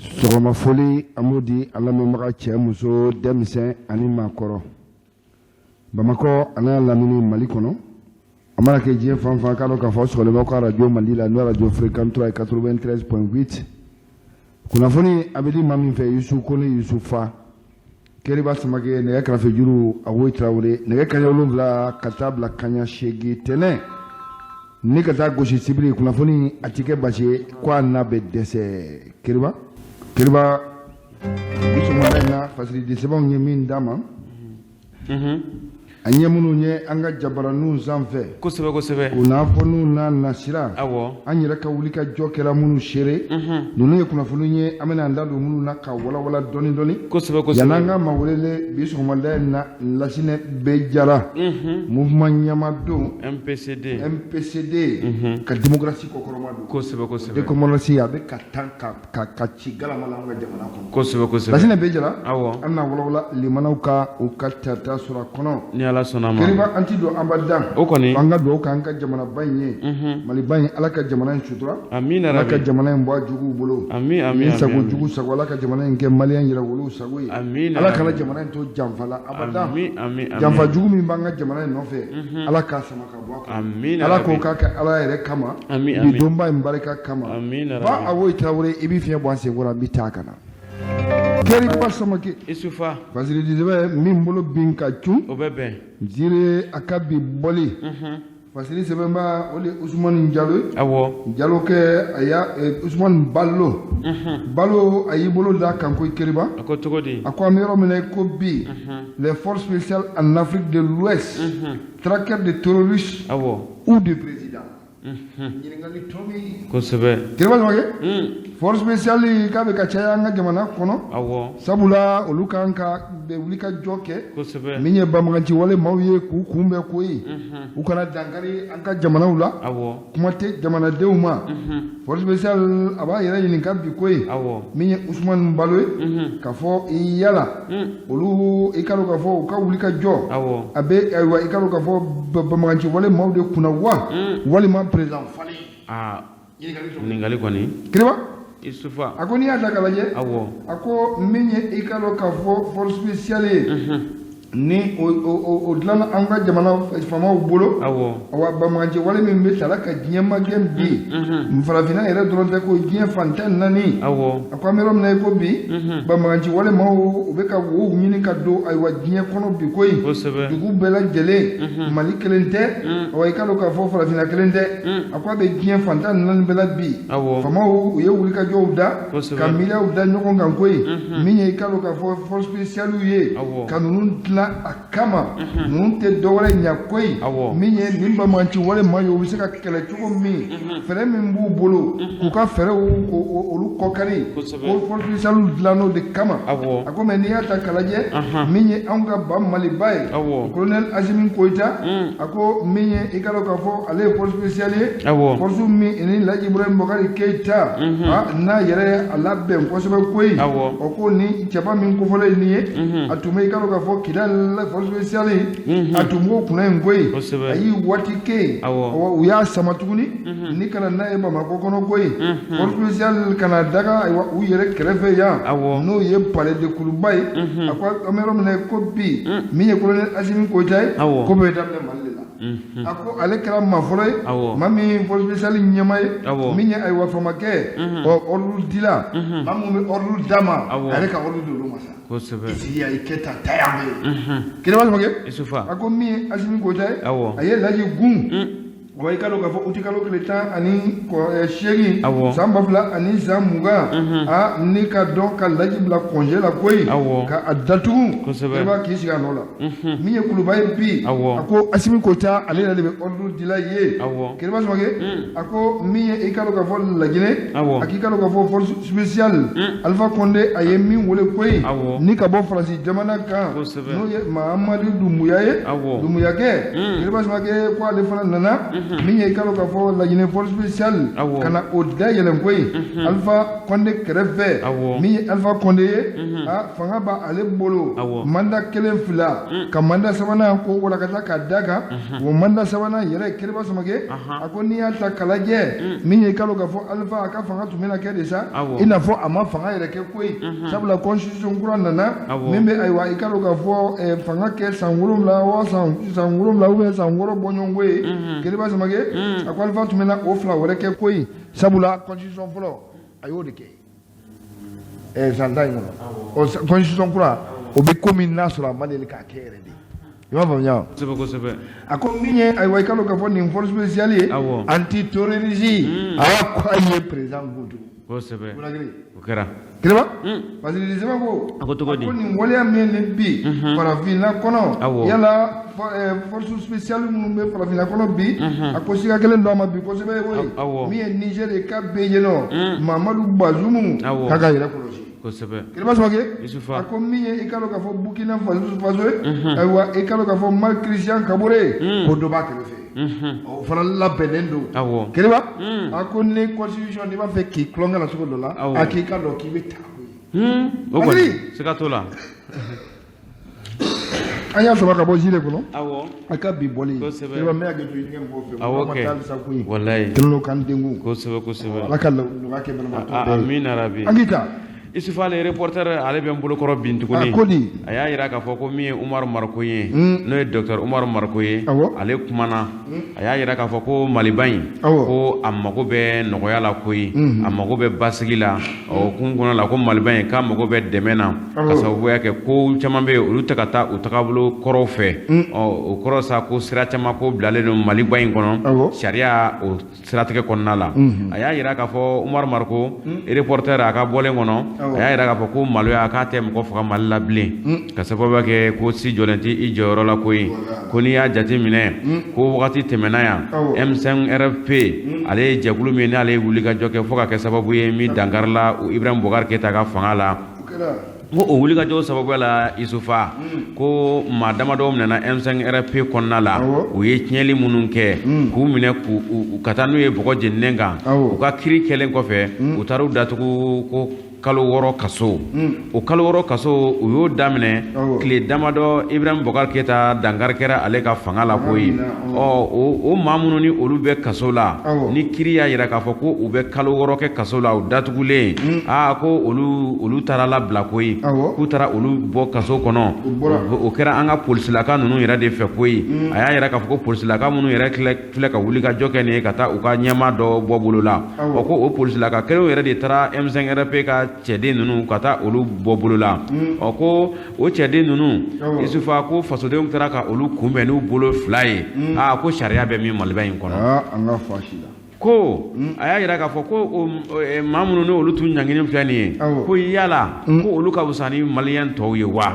Sɔgɔma foli an b'o di an lamɛnbaga cɛ muso denmisɛn ani maakɔrɔ Bamakɔ a n'a lamini Mali kɔnɔ a mana kɛ diɲɛ fan fan k'a dɔn k'a fɔ sɔgɔlen b'aw ka arajo Mali la n'o arajo Fréquence 3 ye 93.8 kunnafoni a bɛ di maa min fɛ Yusu Kone Yusufa Keriba Samakɛ nɛgɛ karafe juru Awoyi Tarawele nɛgɛ kanɲɛ 7 ka taa bila kanɲɛ 8 tɛnɛn ni ka taa gosi sibiri kunnafoni a ti kɛ basi ye ko a na bɛ dɛsɛ Keriba Keriba bi sɔgɔmada in na fasiridi sɛbɛnw ye min d'an ma an ye minnu ye an ka jabaraninw sanfɛ kosɛbɛ kosɛbɛ kunnafoniw n'a nasira awɔ an yɛrɛ ka wulikajɔ kɛra minnu seere ninnu ye kunnafoni ye an bɛna an da don minnu na ka walawala dɔɔni dɔɔni kosɛbɛ kosɛbɛ yan'an ka maa welele bi sɔgɔmada in na Lasinɛ B Jara mouvement ɲɛmaa don MPCD MPCD ka démocratie kɔkɔrɔma don kosɛbɛ kosɛbɛ démocratie a bɛ ka tan ka ci galama la an ka jamana kɔnɔ kosɛbɛ kosɛbɛ Lasinɛ B Jara awɔ an bɛna walawala limanaw ka u ka tata sɔrɔ a kɔnɔ ni Ala sɔnna ma Keriba an ti don an ba dan o kɔni an ka dugawu k'an ka jamanaba in ye Maliba in Ala ka jamana in sutura amiina Ala ka rabi jamana in bɔ a juguw bolo ami ami ni sago ami jugu sago Ala ka jamana in kɛ maliyɛn yɛrɛwolow sago ye amiina Ala kana jamana in to janfa la abada ami ami ami janfa jugu min b'an ka jamana in nɔfɛ Ala k'a sama ka bɔ a kɔnɔ amiina Ala k'o rabi k'a kɛ Ala yɛrɛ kama ami bi ami donba in barika kama amiina ba rabi Awoyi Tarawele i b'i fiɲɛ bɔ an senkɔrɔ an bɛ taa ka na Keriba Samake Isufa fasiridi sɛbɛn min bolo bin ka cun o bɛ bɛn Ziire a ka bi bɔli fasiri sɛbɛnba o de ye Usumani Jalo ye awɔ Jalo kɛ a y'a Usumani Balo Balo a y'i bolo da kan ko Keriba a ko cogo di a ko an bɛ yɔrɔ min na i ko bi les forces spéciales en Afrique de l'Ouest traqueurs de terroristes awɔ ou de président ɲininkali tɔ bɛ kosɛbɛ Keriba Samake force spéciale k'a bɛ ka caya an ka jamana kɔnɔ awɔ sabula olu kan ka bɛ wuli ka jɔ kɛ kosɛbɛ min ye banbaganci wale maaw ye k'u kunbɛn ko ye u kana dankari an ka jamanaw la awɔ kuma tɛ jamanadenw ma force spéciale a b'a yɛrɛ ɲininka bi ko ye awɔ min ye Usumani Balo ye k'a fɔ yala olu i ka dɔn k'a fɔ u ka wuli ka jɔ awɔ a bɛ ayiwa i ka dɔn k'a fɔ banbaganci wale maaw de kunna wa walima président falen aa ɲininkali kɔni Kiriba Isufa a ko n'i y'a ta k'a lajɛ awɔ a ko min ye i ka dɔn k'a fɔ force spéciale ye ni o dilanna an ka jamana faamaw bolo awɔ awa banbaganci wale min bɛ tala ka diɲɛ magɛn bi farafinna yɛrɛ dɔrɔn tɛ ko diɲɛ fan 14 awɔ a ko an bɛ yɔrɔ min na i ko bi banbaganci wale maaw u bɛ ka wow ɲini ka don ayiwa diɲɛ kɔnɔ bi ko in kosɛbɛ dugu bɛɛ lajɛlen Mali kelen tɛ awa i ka dɔn k'a fɔ farafinna kelen tɛ a ko a bɛ diɲɛ fan 14 bɛɛ la bi awɔ faamaw u ye wulikajɔw da Kosɛbɛ. ka miiriyaw da ɲɔgɔn kan koyi min ye i ka dɔn k'a fɔ force spéciale ye Awɔ. ka ninnu dilan a kama ninnu tɛ dɔwɛrɛ ɲa koyi Awɔ. min ye nin banbaganci wale maa ye u bɛ se ka kɛlɛ cogo min fɛɛrɛ min b'u bolo k'u ka fɛɛrɛw olu kɔkari Kosɛbɛ. ko force spéciale dilan o de kama Awɔ. a ko mais n'i y'a ta k'a lajɛ min ye anw ka ba Maliba ye Awɔ. colonel Asimi Goyita a ko min ye i ka dɔn k'a fɔ ale ye force spéciale ye Awɔ. force min ni Laji Ibrahim Bɔkari Keyita n'a yɛrɛ ye a labɛn kosɛbɛ koyi Awɔ. o ko ni cɛba min kofɔlen ye nin ye a tun bɛ i ka dɔn k'a fɔ Kidali force spéciale a tun b'o kunna yen koyi Kosɛbɛ. a y'i waati kɛ yen Awɔ. Awɔ, u y'a sama tuguni ni ka na n'a ye Bamakɔ kɔnɔ koyi force spéciale ka na daga ayiwa u yɛrɛ kɛrɛfɛ yan Awɔ. n'o ye palais de Kuluba ye a ko an bɛ yɔrɔ min na ko bi min ye colonel Asimi Goyita ye Awɔ. ko bɛɛ daminɛ Mali de la a ko ale kɛra maa fɔlɔ ye Awɔ. maa min ye force spéciale ɲɛmaa ye Awɔ. min ye ayiwa famakɛ ɔ ordre dila maa min bɛ ordre d'a ma Awɔ. ale ka ordre di olu ma sa kosɛbɛ i sigi yan i kɛ tan taa yan bɛ yen Kiriba Samakɛ Isufa a ko min ye Asimi Goyita ye Awɔ. a ye Laji gun wa i ka dɔn k'a fɔ uti kalo tile 18 Awɔ. san 2020 a ni ka dɔn ka Laji bila congé la koyi Awɔ. ka a datugu Kosɛbɛ. Kiriba k'i sigi a nɔ la min ye Kuluba ye bi Awɔ. a ko Asimi Goyita ale yɛrɛ de bɛ ordre dila ye Awɔ. Kiriba Samakɛ a ko min ye i ka dɔn k'a fɔ Laginɛ Awɔ. a k'i ka dɔn k'a fɔ force spéciale Alpha Condé a ye min wele koyi Awɔ. ni ka bɔ Faransi jamana kan Kosɛbɛ. n'o ye Mahamadu Dunbuya ye Awɔ. Dunbuyakɛ Kiriba Samakɛ ko ale fana nana Min ye i k'a dɔn k'a fɔ Laginɛ force spéciale ka na o dayɛlɛn koyi Alpha Condé kɛrɛfɛ. Min ye Alpha Condé ye, a fanga b'ale bolo mandat kelen fila ka mandat sabanan ko walakata k'a da kan. O mandat sabanan yɛrɛ, Kiriba Samakɛ, a ko n'i y'a ta k'a lajɛ, min ye i k'a dɔn k'a fɔ Alpha a ka fanga tun bɛna kɛ de sa i n'a fɔ a ma fanga yɛrɛ kɛ koyi, sabula constitution kura nana min bɛ, ayiwa, i k'a dɔn k'a fɔ fanga kɛ san 7 wa san 7 ou bien san 6 bɔɲɔgɔnko ye. Kiriba Samakɛ, a ko Alpha tun bɛna o fila wɛrɛ kɛ koyi, sabula constitution fɔlɔ a y'o de kɛ san 10 in kɔnɔ. Ɔ, constitution kura o bɛ komi n'a sɔrɔ a ma deli k'a kɛ yɛrɛ de, i b'a faamuya wa? Kosɛbɛ, kosɛbɛ. A ko min ye, ayiwa, i k'a dɔn k'a fɔ nin force spéciale ye anti terrorisme, a ko a ye président kojugu. Kosɛbɛ, o kɛra. Kiriba, parce que sɛbɛn ko A ko cogo di? A ko nin waleya min ye nin bi farafinna kɔnɔ, yala force spéciale minnu bɛ farafinna kɔnɔ bi, a ko siga kelen don a ma bi kosɛbɛ koyi. Min ye Niger ye, k'a bɛ yen nɔ, Mamadu Bazoum k'a ka yɛrɛ kɔlɔsi. Kiriba Samakɛ, a ko min ye i k'a dɔn k'a fɔ Burkina Faso ye, ayiwa, i k'a dɔn k'a fɔ Marc Christian Kabore ko dɔ b'a kɛrɛfɛ, o fana labɛnnen don. Kiriba, a ko ni constitution n'i b'a fɛ k'i tulonkɛ la cogo dɔ la, a k'i ka dɔn k'i bɛ taa koyi. O kɔni, siga t'o la. An y'a sɔrɔ ka bɔ gilet kɔnɔ a ka bi bɔli. Kiriba, n bɛ hakɛ to i mɔgɔw fɛ. Awɔ kɛ. Ma taa halisa koyi. Walayi. Kɛlen don k'an denkun. Kosɛbɛ, kosɛbɛ. Ala ka nɔgɔya kɛ banabaatɔ bɛɛ ye. Amina rabi. An k'i ta. Isufu, ale reporter, ale bɛ n bolokɔrɔ bin tuguni. A ko di? A y'a jira k'a fɔ ko min ye Umaru Mariko ye, n'o ye docteur Umaru Mariko ye, ale kumana, a y'a jira k'a fɔ ko Maliba in, ko a mago bɛ nɔgɔya la koyi, a mago bɛ basigi la. O kun kɔnɔ la, ko Maliba in k'a mago bɛ dɛmɛ na, ka sababuya kɛ ko caman bɛ yen, olu tɛ ka taa u tagabolo kɔrɔw fɛ. Ɔ, o kɔrɔ sa ko sira caman ko bilalen don Maliba in kɔnɔ sariya o siratigɛ kɔnɔna la. A y'a jira k'a fɔ Umaru Mariko reporter, a ka bɔlen kɔnɔ, a y'a jira k'a fɔ ko maloya k'a tɛ mɔgɔ faga Mali la bilen, ka sababuya kɛ ko si jɔlen tɛ i jɔyɔrɔ la koyi. Ko n'i y'a jate minɛ, ko wagati tɛmɛna yan, M5 RFP, ale ye jɛkulu min n'ale ye wulikajɔ kɛ fo ka kɛ sababu ye min dankarila Ibrahim Boubacar Keita ka fanga la, ko o wulikajɔ sababuya la, Isufa, ko maa damadɔ minɛna M5 RFP kɔnɔna la. U ye tiɲɛli minnu kɛ, k'u minɛ k'u ka taa n'u ye bɔgɔ jeninen kan, u ka kiiri kɛlen kɔfɛ, u taara u datugu ko kalo 6 kaso. O kalo 6 kaso, u y'o daminɛ tile damadɔ, Ibrahim Boubacar Keita dankari kɛra ale ka fanga la koyi. Ɔ, o maa minnu ni olu bɛ kaso la, ni kiiri y'a jira k'a fɔ ko u bɛ kalo 6 kɛ kaso la, u datugulen, aa, ko olu taara labila koyi, k'u taara olu bɔ kaso kɔnɔ. O kɛra an ka polisilaka ninnu yɛrɛ de fɛ koyi. A y'a jira k'a fɔ ko polisilaka minnu yɛrɛ filɛ ka wuli ka jɔ kɛ nin ye ka taa u ka ɲɛmaa dɔ bɔ bolo la, ɔ, ko o polisilaka kelenw yɛrɛ de taara M5 RFP ka cɛden ninnu ka taa olu bɔ bolo la. Ɔ, ko o cɛden ninnu, Isufa, ko fasodenw taara ka olu kunbɛn n'u bolo fila ye. Aa, ko sariya bɛ min Maliba in kɔnɔ. An ka fa si la. Ko a y'a jira k'a fɔ ko maa minnu ni olu tun ɲangini filɛ nin ye, ko yala ko olu ka fisa ni maliyɛn tɔw ye wa?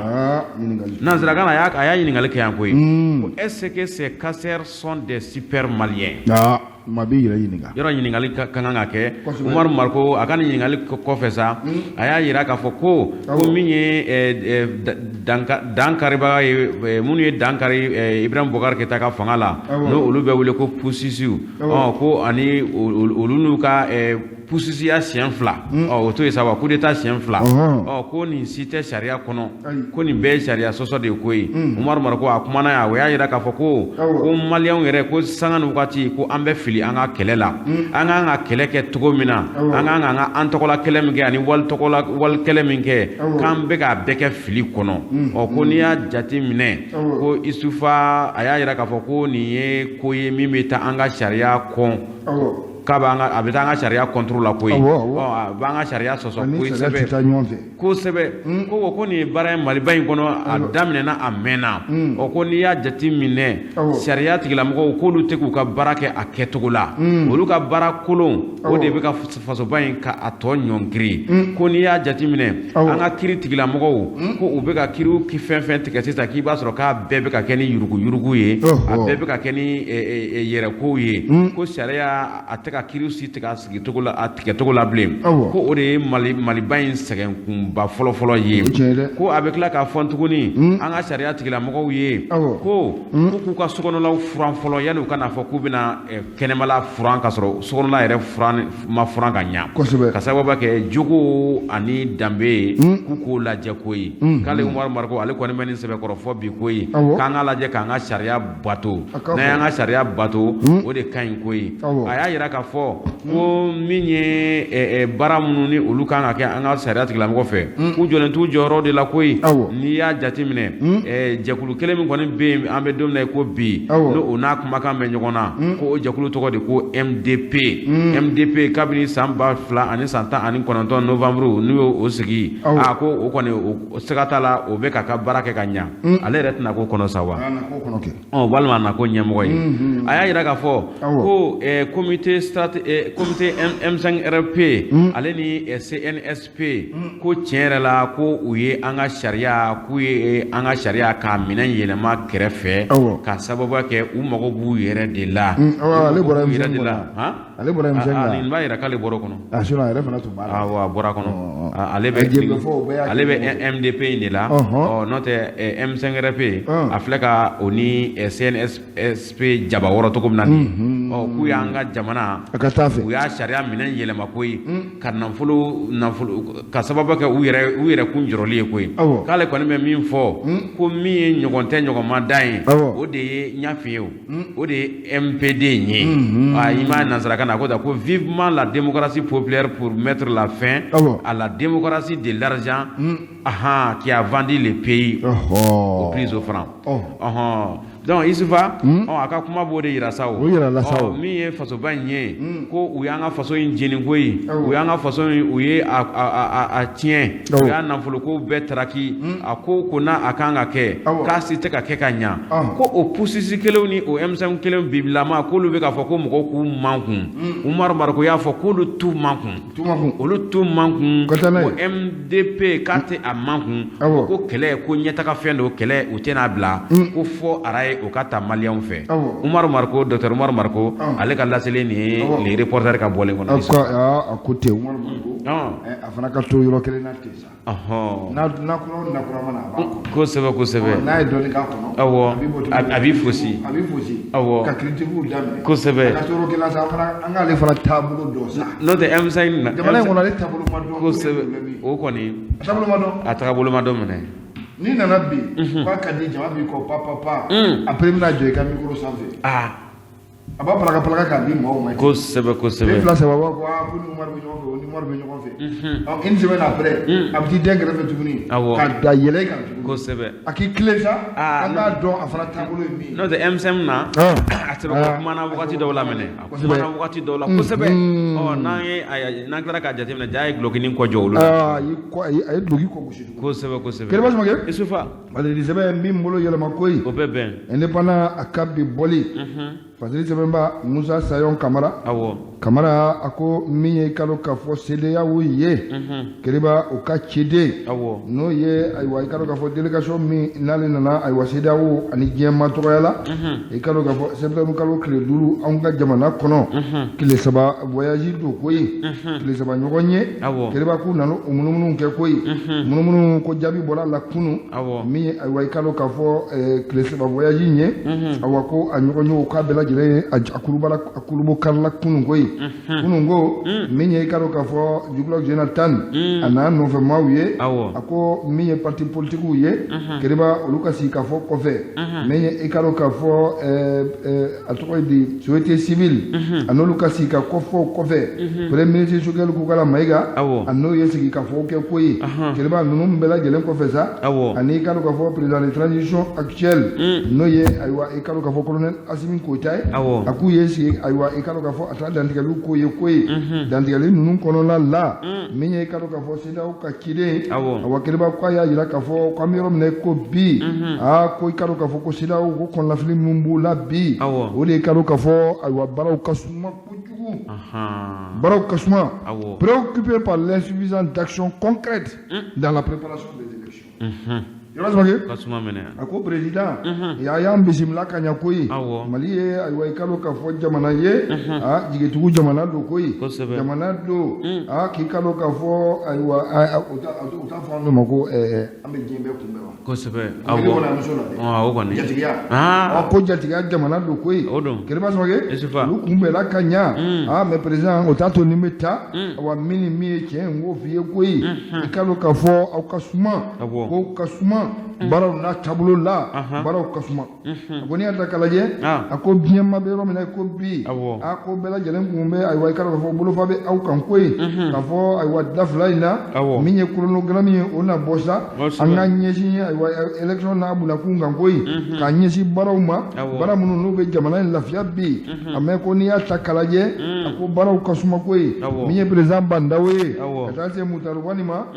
Nansarakan na, a y'a ɲininkali kɛ yan koyi, ko est-ce que ces casseurs sont des super maliens? Maa b'i yɛrɛ ɲininka. Yɔrɔ ɲininkali ka kan ka kɛ. Umaru Mariko a ka nin ɲininkali kɔfɛ sa, a y'a jira k'a fɔ ko min ye dankaribaga ye, minnu ye dankari Ibrahim Boubacar Keita ka fanga la, n'o olu bɛ wele ko putschistes, ɔ, ko ani olu n'u ka putschistes siɲɛ fila, ɔ, o to yen sa wa, coup d'état siɲɛ fila, ɔ, ko nin si tɛ sariya kɔnɔ, ko nin bɛɛ ye sariya sɔsɔ de ye koyi. Umaru Mariko a kumana yan, o y'a jira k'a fɔ ko maliyɛnw yɛrɛ, ko sanga ni wagati, ko an bɛ fili an ka kɛlɛ la. An k'an ka kɛlɛ kɛ cogo min na, an k'an ka an tɔgɔla kɛlɛ min kɛ ani wali tɔgɔla wali kɛlɛ min kɛ, k'an bɛ k'a bɛɛ kɛ fili kɔnɔ. Ɔ, ko n'i y'a jate minɛ, ko Isufa, a y'a jira k'a fɔ ko nin ye ko ye min bɛ taa an ka sariya kɔn, k'a b'an ka, a bɛ taa an ka sariya contre la koyi. Ɔ, a b'an ka sariya sɔsɔ kosɛbɛ kosɛbɛ. Ko nin ye baara ye Maliba in kɔnɔ, a daminɛna, a mɛnna. Ɔ, ko n'i y'a jate minɛ, sariya tigilamɔgɔw k'olu tɛ k'u ka baara kɛ a kɛcogo la. Olu ka baara kolon o de bɛ ka fasoba in ka a tɔ ɲɔngiri. Ko n'i y'a jate minɛ, an ka kiiri tigilamɔgɔw, ko u bɛ ka kiiriw fɛn fɛn tigɛ sisan, k'i b'a sɔrɔ k'a bɛɛ bɛ ka kɛ ni yuruguyurugu ye, a bɛɛ bɛ ka kɛ ni yɛrɛkow ye, ko sariya a tɛ ka ka kiiri si tigɛ a sigicogo la a tigɛcogo la bilen ko o de ye mali maliba in sɛgɛnkunba fɔlɔfɔlɔ ye ko a bɛ tila k'a fɔ tuguni an ka sariya tigilamɔgɔw ye ko ko k'u ka sokɔnɔlaw furan fɔlɔ yanni u ka n'a fɔ k'u bɛna kɛnɛmala furan ka sɔrɔ sokɔnɔla yɛrɛ furan ma furan ka ɲa kosɛbɛ ka sababu kɛ jogo ani danbe k'u k'o lajɛ koyi k'ale Umaru Mariko ale kɔni bɛ nin sɛbɛkɔrɔ fɔ bi koyi k'an k'a lajɛ k'an ka sariya bato n'an y'an ka sariya bato o de ka ɲi koyi a y'a jira k'a fɔ ko min ye baara minnu ni olu kan ka kɛ an ka sariya tigilamɔgɔ fɛ k'u jɔlen t'u jɔyɔrɔ de la koyi n'i y'a jateminɛ jɛkulu kelen min kɔni bɛ yen an bɛ don min na i ko bi n'o n'a kumakan bɛ ɲɔgɔn na ko o jɛkulu tɔgɔ de ko MDP MDP kabini san 2019 novembre n'u y'o sigi a ko o kɔni siga t'a la o bɛ k'a ka baara kɛ ka ɲa ale yɛrɛ tɛna k'o kɔnɔ sa wa walima a na k'o ɲɛmɔgɔ ye a y'a jira k'a fɔ ko comité comité M5RP ale ni CNSP ko tiɲɛ yɛrɛ la ko u ye an ka sariya k'u ye an ka sariya k'a minɛ yɛlɛma kɛrɛfɛ ka sababu kɛ u mago b'u yɛrɛ de la ale bɔra yɛrɛ de la ale bɔra M5 la nin b'a jira k'ale bɔra kɔnɔ a sinon a yɛrɛ fana tun b'a la awɔ a bɔra kɔnɔ ale bɛ ale bɛ MDP in de la ɔ n'o tɛ M5RP a filɛ ka o ni CNSP jaba wɔrɔ cogo min na nin ɔ k'u y'an ka jamana a ka taa fɛ u y'a sariya minɛ yɛlɛma koyi ka nafolo nafolo ka sababu kɛ u yɛrɛ kun jɔrɔli ye koyi k'ale kɔni bɛ min fɔ ko min ye ɲɔgɔn tɛ ɲɔgɔn ma dan ye o de ye n y'a f'i ye o o de ye MPD in ye i m'a nansarakan na ko ko vivement la démocratie populaire pour mettre la fin à la démocratie de l'argent ahan qui a vendu le pays au plus offrant ɔhɔn donc Isufa a ka kuma b'o de yira sa o min ye fasoba in ye ko u y'an ka faso in jeni koyi u y'an ka faso in u ye a tiɲɛ u y'a nafoloko bɛɛ taraki a ko ko n'a a kan ka kɛ k'a si tɛ ka kɛ ka ɲa ko o putschistes kelenw ni o M5 kelen bibilama k'olu bɛ k'a fɔ ko mɔgɔw k'u mankun Umaru Mariko y'a fɔ k'olu t'u mankun olu t'u mankun ko MDP k'a tɛ a mankun ko kɛlɛ ko ɲɛtaga fɛn don kɛlɛ u tɛna bila ko fɔ ara ye o ka ta maliyɛnw fɛ Umaru Mariko docteur Umaru Mariko ale ka laseli nin ye le reporter ka bɔlen kɔnɔ a ko ten Umaru Mariko a fana ka to yɔrɔ kelen na ten sa nakura o nakura mana a b'a kɔnɔ kosɛbɛ kosɛbɛ n'a ye dɔɔnin k'a kɔnɔ awɔ a b'i fosi a b'i fosi awɔ ka critiquew daminɛ kosɛbɛ a ka to yɔrɔ kelen na sa an k'ale fana taabolo dɔn sa n'o tɛ M5 na jamana in kɔnɔ ale taabolo ma dɔn kosɛbɛ o kɔni a taabolo ma dɔn a taabolo ma dɔn minɛ n'i nana bi k'a ka di jama b'i kɔ pa pa pa après i bɛna jɔ i ka micro sanfɛ aa a b'a palaka palaka k'a di maaw ma kosɛbɛ kosɛbɛ den fila saba b'a fɔ aa ko ni Umaru bɛ ɲɔgɔn fɛ o ni Umaru bɛ ɲɔgɔn fɛ ɔ une semaine après a bɛ t'i den kɛrɛfɛ tuguni awɔ ka da yɛlɛ kan tuguni kosɛbɛ a k'i tilen sa an k'a dɔn a fana taabolo ye min ye n'o tɛ M5 na a sɛbɛkɔrɔ kumana wagati dɔw la minɛ a kumana wagati dɔw la kosɛbɛ ɔ n'an ye n'an tilala k'a jateminɛ jaa a ye dulɔkinin kɔ jɔ olu la a ye duloki kɔ gosi tuguni kosɛbɛ kosɛbɛ Kɛnɛba Samakɛ Isufa Malidi sɛbɛn min bolo yɛlɛma koyi o bɛ bɛn indépendant a ka bi bɔli Fasiri sɛbɛnba Musa Sayɔn Kamara awɔ Kamara a ko min ye kalo k'a fɔ CEDEAO ye Keriba u ka ciden awɔ n'o ye ayiwa i k'a dɔn k'a fɔ délégation min n'ale nana ayiwa CEDEAO ani diɲɛ maa tɔgɔya la i k'a dɔn k'a fɔ septembre kalo tile 5 anw ka jamana kɔnɔ tile 3 voyage don koyi tile 3 ɲɔgɔn ye awɔ Keriba k'u nana o munumunu kɛ koyi munumunu ko jaabi bɔra a la kunun awɔ min ye ayiwa i k'a dɔn k'a fɔ tile 3 voyage in ye awa ko a ɲɔgɔn ye k'a bɛɛ lajɛlen ye a kurubala a kulubo karila kunun koyi kunun ko min ye i k'a dɔn k'a fɔ Goodluck Jonathan a n'a nɔfɛ maaw ye a ko min ye parti politikiw ye Keriba olu ka sigi ka fɔ kɔfɛ min ye i k'a dɔn k'a fɔ a tɔgɔ ye di société civile a n'olu ka sigi ka kɔfɔ kɔfɛ premier ministre Choguel Kokalla Maïga a n'o ye sigi ka fɔ kɛ koyi Keriba ninnu bɛɛ lajɛlen kɔfɛ sa ani i k'a dɔn k'a fɔ président de transition actuel n'o ye ayiwa i k'a dɔn k'a fɔ colonel Assimi Goïta ye a k'u ye sigi ayiwa i k'a dɔn k'a fɔ a taara dantigɛliw k'o ye koyi dantigɛli ninnu kɔnɔna la min ye i k'a dɔn k'a fɔ CEDEAO ka ciden awa Keriba k'a y'a jira k'a fɔ k'an bɛ yɔrɔ min na ko bi aa ko i k'a dɔn k'a fɔ ko CEDEAO ko kɔnɔnafili min b'u la bi o de ye i k'a dɔn k'a fɔ ayiwa baaraw ka suma kojugu baaraw ka suma préoccupé par l'insuffisance d'action concrète dans la préparation des élections. Yɔrɔ Ka suma minɛ. A ko président, a y'an bisimila ka ɲa koyi. Mali ye, ayiwa, i ka dɔn k'a fɔ jamana ye, a jigitugu jamana don koyi. Jamana don, a k'i ka dɔn k'a fɔ, ayiwa, u t'a fɔ an ma ko an bɛ diɲɛ bɛɛ kunbɛn wa. Awɔ. Kɔnɔ muso la dɛ. O kɔni. Jatigiya. Ko jatigiya jamana don koyi. O don. Kɛlɛba Samake. Isufa. Olu kunbɛnna ka ɲa. Ah, mais président, o t'a to nin bɛ taa. Awa, min ni min ye tiɲɛ ye, n k'o f'i ye koyi. I ka dɔn k'a fɔ aw ka suma. Ko ka suma. Baaraw n'a taabolo la, baaraw ka suma. A ko n'i y'a ta k'a lajɛ, a ko diɲɛma bɛ yɔrɔ min na ko bi, a ko bɛɛ lajɛlen kun bɛ, ayiwa, i ka dɔn k'a fɔ bolofa bɛ aw kan koyi. K'a fɔ, ayiwa, da fila in na, min ye chronogramme ye, o na bɔ sa. An ka ɲɛsin, ayiwa, élection n'a bunakun kan koyi, k'a ɲɛsin baaraw ma, baara minnu n'u bɛ jamana in lafiya bi. A mɛ ko n'i y'a ta k'a lajɛ, a ko baaraw ka suma koyi. Min ye président Bah N'Daw ye, ka taa se Moctar Ouane ma,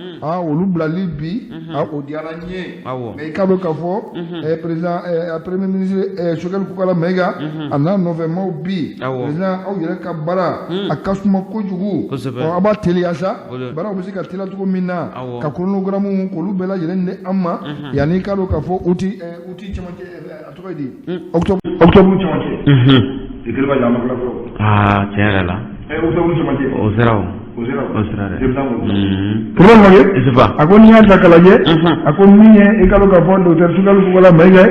olu bilali bi, o diyara n ye. Mais i ka dɔn k'a fɔ président, premier ministre Choguel Kokalla Maïga, a n'a nɔfɛmaw bi, président, aw yɛrɛ ka baara a ka suma kojugu. A b'a teliya sa, baaraw bɛ se ka teliya cogo min na, ka chronogramme k'olu bɛɛ lajɛlen di an ma, yanni i ka dɔn k'a fɔ août cɛmancɛ, a tɔgɔ ye di, octobre cɛmancɛ. Kɛlɛba an ma tila fɔlɔ. Aa, tiɲɛ yɛrɛ la. Octobre cɛmancɛ. O sera o. O sera o sera dɛ. Kɛlɛba Isufa. A ko n'i y'a ta k'a lajɛ, a ko min ye, i ka dɔn k'a fɔ docteur Choguel Kokalla Maïga,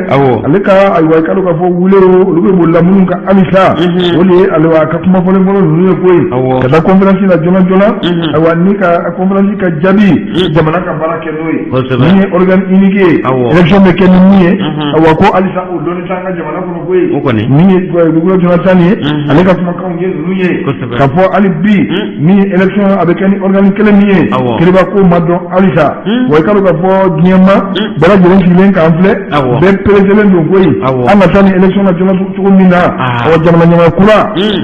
ale ka, ayiwa, i ka dɔn k'a fɔ wulew, olu bɛ bolila minnu kan halisa, o de ye, ayiwa, a ka kuma fɔlen fɔlɔ ninnu ye koyi. Ka taa conférence la joona joona, ayiwa, ni ka conférence ka jaabi, jamana ka baara kɛ n'o ye. Min ye organe unique ye, élection bɛ kɛ ni min ye, ayiwa, ko halisa o dɔnni t'an ka jamana kɔnɔ koyi. Min ye Goodluck Jonathan ye, ale ka kumakanw ye ninnu ye, k'a fɔ hali bi, min ye élection, a bɛ kɛ ni organe kelen min ye, Kiriba ko ma dɔn halisa. Wa i ka dɔn k'a fɔ diɲɛ ma bɛɛ lajɛlen sigilen k'an filɛ, bɛɛ pereselen don koyi. An ka taa ni élection na joona cogo min na, awa, jamana ɲɛmaa kura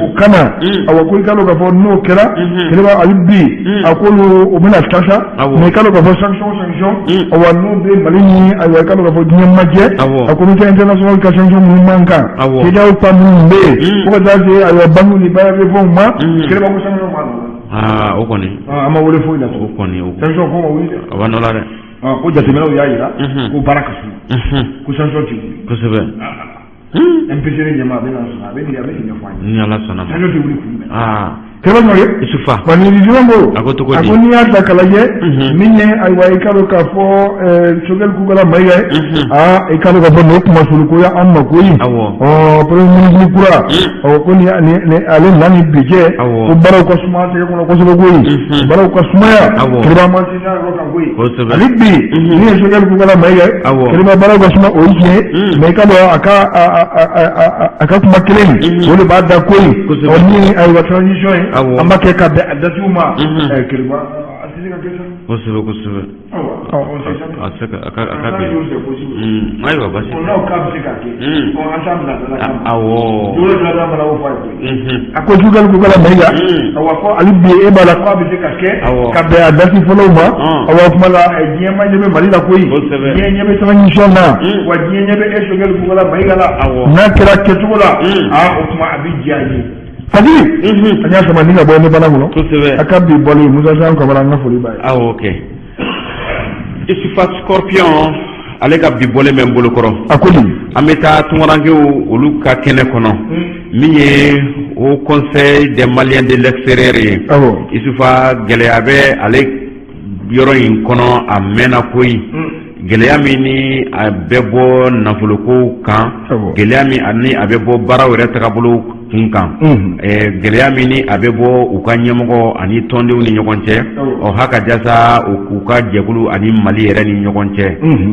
o kana, awa, ko i ka dɔn k'a fɔ n'o kɛra, Kiriba, hali bi, a k'olu o bɛna taa sa. Mais i ka dɔn k'a fɔ sanction, awa, n'o bɛ Mali ni, ayiwa, i ka dɔn k'a fɔ diɲɛ ma jɛ, a communauté internationale ka sanction minnu man kan, CEDEAO ta minnu bɛ yen, fo ka taa se, ayiwa, banque ni bailleurs de fonds ma, Kiriba ko sanction ma nɔ. Aa, o kɔni. An ma wele foyi la. O kɔni o. Sanction ko ma wuli dɛ. A b'a nɔ la dɛ. Ko jateminɛw y'a jira ko baara ka suma, ko sanction tɛ wuli. MPC ɲɛmaa a bɛ na sɔrɔ a bɛ nin ɲɛfɔ an ye. Ni Ala sɔnna ma. Sanction tɛ wuli kun jumɛn? Kɛlɛ ɲɔgɔn Isufa. Wa nin jumɛn ko? A ko cogo di? A ko n'i y'a ta k'a lajɛ, min ye, ayiwa, i ka dɔn k'a fɔ Choguel Kokalla Maïga ye, aa, i ka dɔn k'a fɔ nin ye kumasuluko ye an ma koyi. Ɔ, premier ministre kura, ɔ, ko ni ale na ni bi cɛ, ko baaraw ka suma an tɛgɛ kɔnɔ kosɛbɛ koyi. Baaraw ka sumaya. Kiriba ma sinsin a yɔrɔ kan koyi. Hali bi, min ye Choguel Kokalla Maïga ye, Kiriba, baaraw ka suma, o ye tiɲɛ ye, mais i ka dɔn a ka kuma kelen o de b'a da koyi. Ɔ, ni, ayiwa, transition ye, an b'a kɛ ka bɛn a datiw ma. Kiriba, a tɛ se ka kɛ sa. Kosɛbɛ kosɛbɛ. Awa, a se ka a ka a ka bɛn. Ayiwa, basi. N'aw k'a bɛ se ka kɛ, ɔ, an t'a bila da la kama. Yɔrɔ dɔ la mana o fɔ a ye koyi. A ko Choguel Kokalla Maïga, awa, ko hali bi e b'a la k'a bɛ se ka kɛ ka bɛn a dati fɔlɔw ma. Awa, o kuma la, diɲɛ ma ɲɛ bɛ Mali la koyi. Diɲɛ ɲɛ bɛ transition na, wa diɲɛ ɲɛ bɛ e Choguel Kokalla Maïga la. N'a kɛra kɛcogo la, aa, o kuma a bɛ diya n ye. Fadi, an y'a sama ni ka bɔ ne bala kɔnɔ. A ka bi bɔli Musa San Kamara, an ka foli b'a ye. Awɔ, kɛ Isufa Scorpion, ale ka bi bɔlen bɛ n bolo kɔrɔ. A ko di? An bɛ taa tunkarankew olu ka kɛnɛ kɔnɔ, min ye Haut Conseil des Maliens de l'extérieur ye. Isufa, gɛlɛya bɛ ale yɔrɔ in kɔnɔ, a mɛnna koyi. Gɛlɛya min ni a bɛ bɔ nafoloko kan, gɛlɛya min ni a bɛ bɔ baaraw yɛrɛ tagabolo kun kan, gɛlɛya min ni a bɛ bɔ u ka ɲɛmɔgɔ ani tɔndenw ni ɲɔgɔn cɛ, ɔ ha ka jasa u ka jɛkulu ani Mali yɛrɛ ni ɲɔgɔn cɛ.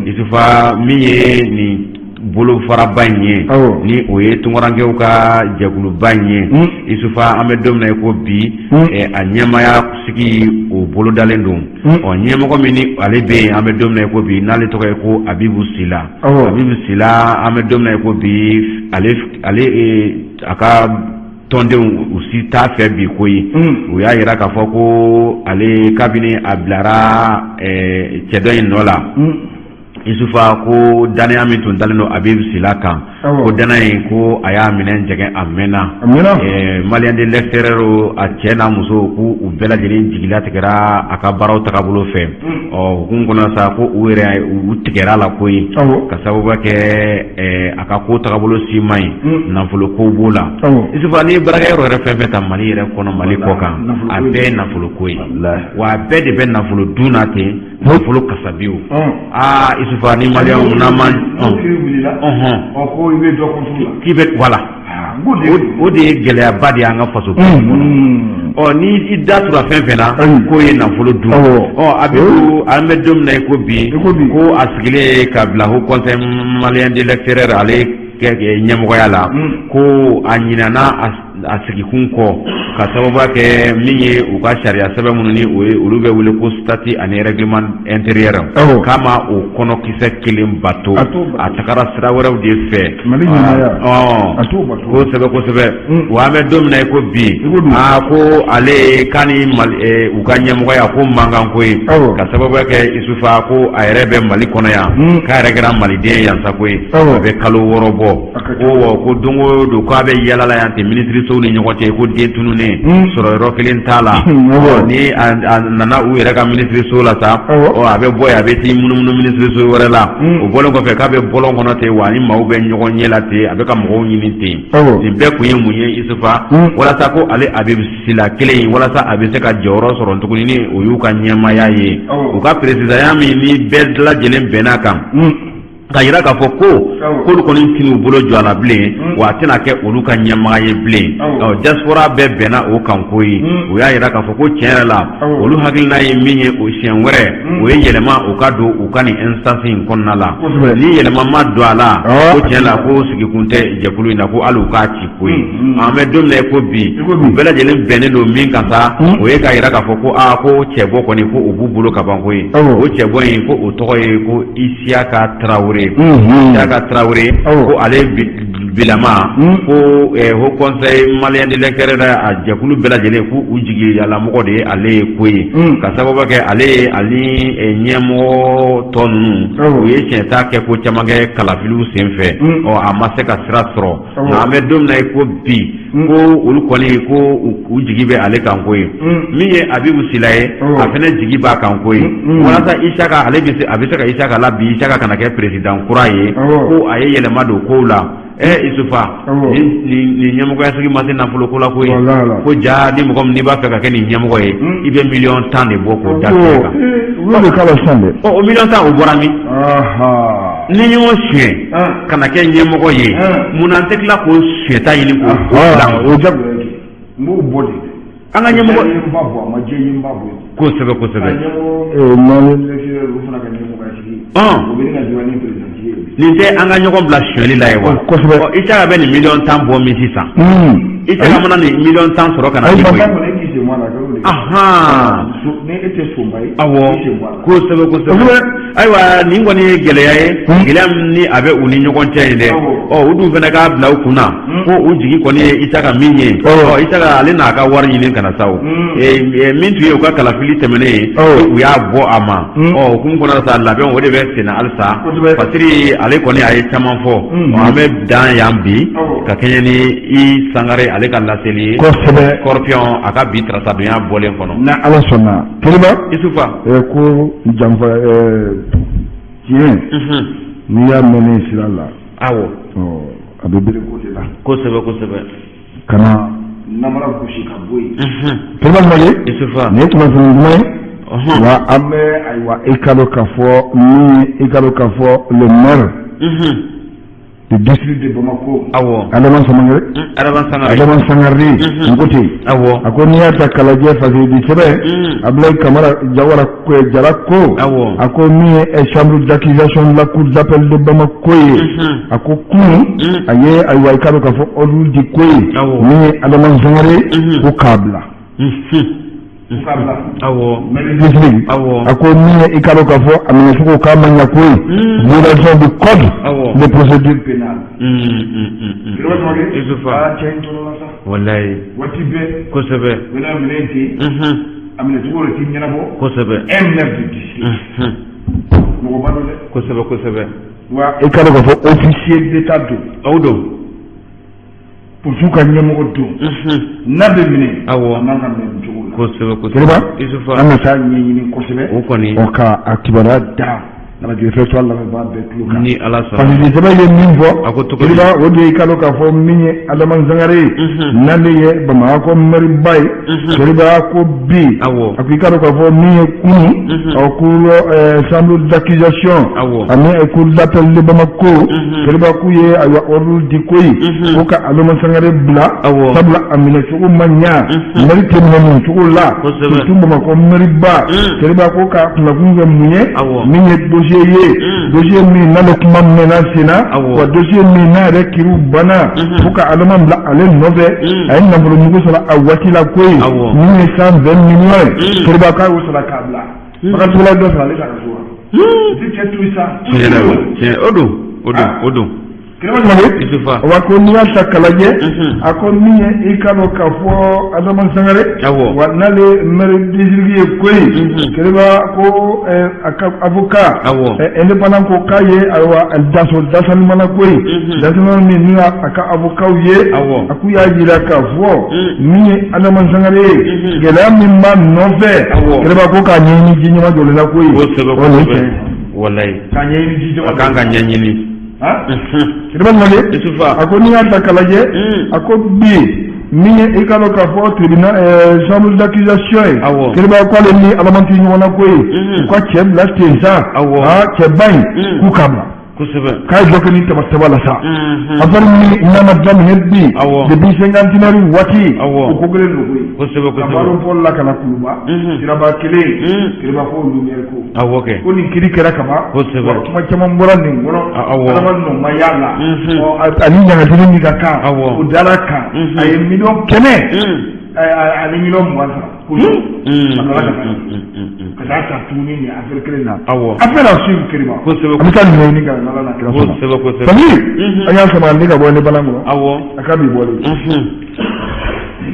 Isufa, min ye nin bolofaraba in ye, ni o ye tunkarankew ka jɛkuluba in ye, Isufa, an bɛ don min na i ko bi, a ɲɛmaaya sigi o bolodalen don. Ɔ, ɲɛmɔgɔ min ni ale bɛ yen, an bɛ don min na i ko bi, n'ale tɔgɔ ye ko Abibu Sila. Abibu Sila, an bɛ don min na i ko bi, ale a ka tɔndenw u si t'a fɛ bi koyi. U y'a yira k'a fɔ ko ale, kabini a bilara cɛdɔn in nɔ la. Isufa ko dannaya min tun dalen don Habib Sila kan ko dannaya in ko a y'a minɛ jɛgɛn a mɛnna Maliens de l'extérieur a cɛ n'a muso ko u bɛɛ lajɛlen jigilatigɛra a ka baaraw tagabolo fɛ ɔ hukumu kɔnɔ sa ko u yɛrɛ u tigɛra a la koyi ka sababu kɛ a ka ko tagabolo si man ɲi nafolo ko b'o la Isufa n'i ye baarakɛyɔrɔ yɛrɛ fɛn fɛn ta Mali yɛrɛ kɔnɔ Mali kɔ kan a bɛɛ ye nafolo ko ye wa a bɛɛ de bɛ nafolo dun na ten nafolo kasabiw aa Isufa ni maliyɛnw n'an ma ko i bɛ dɔ contre la k'i bɛ voilà o de ye gɛlɛyaba de ye an ka faso kɔnɔ ɔ ni i da tura fɛn fɛn na k'o ye nafolo dun ɔ a bɛ an bɛ don min na i ko bi ko a sigilen ka bila haut conseil malien de l'extérieur ale ɲɛmɔgɔya la ko a ɲinana a sigikun kɔ ka sababu kɛ min ye u ka sariya sɛbɛn minnu ni o ye olu bɛ wele ko statut ani règlement intérieur k'a ma o kɔnɔkisɛ kelen bato a tagara sira wɛrɛw de fɛ kosɛbɛ kosɛbɛ wa an bɛ don min na i ko bi aa ko ale k'a ni u ka ɲɛmɔgɔya ko mankan ko ye ka sababu kɛ Isufa ko a yɛrɛ bɛ Mali kɔnɔ yan k'a yɛrɛ kɛra maliden yan sa koyi a bɛ kalo 6 bɔ ko wa ko don o don k'a bɛ yaala la yan ten minisirisow ni ɲɔgɔn cɛ ko den tununnen sɔrɔ yɔrɔ kelen t'a la ni a nana u yɛrɛ ka minisiriso la sa ɔ a bɛ bɔ yen a bɛ t'i munumunu minisiriso wɛrɛ la o bɔlen kɔfɛ k'a bɛ bɔlɔn kɔnɔ ten wa ni maaw bɛ ɲɔgɔn ɲɛ la ten a bɛ ka mɔgɔw ɲini ten nin bɛɛ kun ye mun ye Isufa walasa ko ale Habib Sila kelen in walasa a bɛ se ka jɔyɔrɔ sɔrɔ tuguni ni o y'u ka ɲɛmaaya ye u ka peresidan min ni bɛɛ lajɛlen bɛnna kan Ka jira k'a fɔ ko k'olu kɔni tɛn'u bolo jɔ a la bilen wa a tɛna kɛ olu ka ɲɛmaa ye bilen ɔ diaspora bɛɛ bɛnna o kan koyi u y'a jira k'a fɔ ko tiɲɛ yɛrɛ la olu hakilina ye min ye o siɲɛ wɛrɛ o ye yɛlɛma o ka don u ka nin instance in kɔnɔna la ni yɛlɛma ma don a la ko tiɲɛ la ko sigikun tɛ jɛkulu in na ko hali u k'a ci koyi an bɛ don min na i ko bi u bɛɛ lajɛlen bɛnnen don min kan sa o ye k'a jira k'a fɔ ko aa ko cɛbɔ kɔni ko o b'u bolo ka ban koyi o cɛbɔ in ko o tɔgɔ ye ko Isiyaka Tarawele Isiyaka Tarawele ko ale bilama ko haut conseil malien de l'extérieur a jɛkulu bɛɛ lajɛlen ko u jigiyalamɔgɔ de ye ale ye koyi ka sababu kɛ ale ye ani ɲɛmɔgɔ tɔ ninnu u ye tiɲɛta kɛ ko caman kɛ kalafiliw senfɛ ɔ a ma se ka sira sɔrɔ nka an bɛ don min na i ko bi ko olu kɔni ko u jigi bɛ ale kan koyi min ye Abibu Sila ye a fana jigi b'a kan koyi walasa Isaka ale bɛ se a bɛ se ka Isaka labin Isaka kana kɛ président kura ye ko a ye yɛlɛma don kow la Isufa nin ɲɛmɔgɔya sigi ma se nafolo ko la koyi ko jaa ni mɔgɔ min n'i b'a fɛ ka kɛ nin ɲɛmɔgɔ ye i bɛ miliyɔn 10 de bɔ k'o da kan o miliyɔn 10 o bɔra min ni ɲɔgɔn suɲɛ ka na kɛ ɲɛmɔgɔ ye munna an tɛ tila k'o suɲɛta ɲini k'o bila o jagoya ye n b'o bɔ de an ka ɲɛmɔgɔ kosɛbɛ kosɛbɛ nin tɛ an ka ɲɔgɔn bila sonyali la ye wa kosɛbɛ Isaka bɛ nin miliyɔn 10 bɔ min sisan Isaka mana nin miliyɔn 10 sɔrɔ ka na ni awɔ kosɛbɛ kosɛbɛ ayiwa nin kɔni ye gɛlɛya ye gɛlɛya min ni a bɛ u ni ɲɔgɔn cɛ yen dɛ ɔ u dun fana k'a bila u kun na ko u jigi kɔni ye Isaka min ye ɔ Isaka ale n'a ka wari ɲini ka na sa o min tun ye u ka kalafili tɛmɛnen ye u y'a bɔ a ma ɔ o hukumu kɔnɔ sa labɛn o de bɛ senna halisa Fasiri ale kɔni a ye caman fɔ an bɛ dan yan bi ka kɛɲɛ ni i Sangare ale ka laseli ye kosɛbɛ Scorpion a ka bi tarasadonya bɔlen kɔnɔ ni Ala sɔnna Keliba Isufa ko janfa tiɲɛ n'i y'a mɛn sira la awɔ a bɛ bere ko de la kosɛbɛ kosɛbɛ ka na namara gosi ka bɔ yen Keliba Male Isufa nin ye kunnafoni duman ye wa an bɛ ayiwa i ka dɔn k'a fɔ min i ka dɔn k'a fɔ le maire du district de Bamako awɔ Adama Sangare Adama Sangare Adama Sangare n ko ten awɔ a ko n'i y'a ta k'a lajɛ Fasiri sɛbɛn Abdoulaye Kamara Jawara Jara ko awɔ a ko min ye chambre d'accusation de la cour d'appel de Bamako ye a ko kunun a ye ayiwa i k'a dɔn k'a fɔ ordre di ko ye min ye Adama Sangare ko k'a bila a ko min ye i k'a dɔn k'a fɔ a minɛcogo k'a ma ɲɛ koyi violation du code de procédure pénale walayi waati bɛɛ kosɛbɛ u bɛna minɛ ten a minɛcogo de tɛ ɲɛnabɔ kosɛbɛ un maire de district mɔgɔba dɔ don dɛ. Kosɛbɛ kosɛbɛ. Wa i k'a dɔn k'a fɔ officier d'état don. Aw don. Polisiw ka ɲɛmɔgɔ don. N'a bɛ minɛ. Awɔ. A man ka minɛ nin cogo la. Kosɛbɛ kosɛbɛ. Kiriba. Isufa. An ka taa ɲɛɲini kosɛbɛ. O kɔni. Ɔ ka a kibaruya da arajo référence lamɛnbaa bɛɛ tulo kan. Ni Ala sɔnna. Parce que sɛbɛn ye min fɔ. A ko cogo di? Kiriba o de ye i k'a dɔn k'a fɔ min ye Adama Sangare ye. N'ale ye Bamakɔ mɛriba ye. Kiriba ko bi. Awɔ. A ko i k'a dɔn k'a fɔ min ye kunun. Ɔ cour chambre d'accusation. Awɔ. Ani cour d'appel de Bamako. Kiriba k'u ye ayiwa ordre di koyi. Ko ka Adama Sangare bila. Awɔ. Sabula a minɛ cogo ma ɲa. Mɛri tɛ minɛ nin cogo la. Kosɛbɛ. Surtout Bamakɔ mɛriba. Kiriba ko ka kunnafoni kɛ mun ye. Awɔ. Min ye dossier ye. Dossier min n'ale kuma mɛnna sen na. Awɔ. Wa dossier min n'a yɛrɛ kiriw banna. Fo ka Adama bila ale nɔfɛ. A ye nafolo mugu sɔrɔ a waati la koyi. Awɔ. Min ye 120 millions ye. Kiriba k'a y'o sɔrɔ k'a bila. Bakarisola dɔ sɔrɔ ale ka so wa. Ti cɛ to yen sa. Tiɲɛ yɛrɛ la tiɲɛ o don o don o don. Kiriba Jumane. Isufa. Wa ko n'i y'a ta k'a lajɛ. A ko min ye i k'a dɔn k'a fɔ Adama Sangare. Awɔ. Wa n'ale maire district ye koyi. Kiriba ko a ka avocat. Awɔ. Indépendant ko k'a ye ayiwa daso dasalimana koyi. Dasalimana min n'u y'a a ka avocat ye. Awɔ. A k'u y'a jira k'a fɔ. Min ye Adama Sangare ye. Gɛlɛya min b'a nɔfɛ. Awɔ. Kiriba ko k'a ɲɛɲini ji ɲɛma jɔlen la koyi. Kosɛbɛ O nin kosɛbɛ. tiɲɛ ye. Walayi. K'a ɲɛɲini ji ɲɛma A kan ka ɲɛɲini. Kiriba Jumane. Isufa. A ko n'i y'a ta k'a lajɛ a ko bi min ye i k'a dɔn k'a fɔ tribunal chambre d'accusation ye. Awɔ. Kiriba k'ale ni Adama tɛ ɲɔgɔn na koyi. U ka cɛ bila ten sa. Awɔ. Aa cɛba in k'u k'a bila. Kosɛbɛ. K'a ye dɔ kɛ ni taba la sa. Affaire min n'a ma daminɛ bi. Awɔ. Depuis cinquantenaire waati. Awɔ. O ko kelen don koyi. Kosɛbɛ Ka kosɛbɛ. baro bɔli la ka na Kuluba. Siraba kelen. Kiriba ko lumière ko. Awɔ kɛ. Ko nin kiri kɛra kaban. Kosɛbɛ. Wa kuma caman bɔra nin kɔnɔ. Awɔ. Adama nɔ ma y'a la. Ɔ ani ɲangatili min ka kan. Awɔ. O dara kan. A ye 100 000 000. Ani 20 000 000 sara. Ko a nana ka taa. Ka taa ta tuguni nin affaire kelen na. Awɔ. Affaire à suivre Kiriba. Kosɛbɛ. An bɛ taa nin ɲɛɲini ka na n'Ala n'a kira sɔnna. Kosɛbɛ kosɛbɛ. Fali. An y'a sama ne ka bɔ ne balan kɔnɔ. Awɔ. A ka bi bɔlen.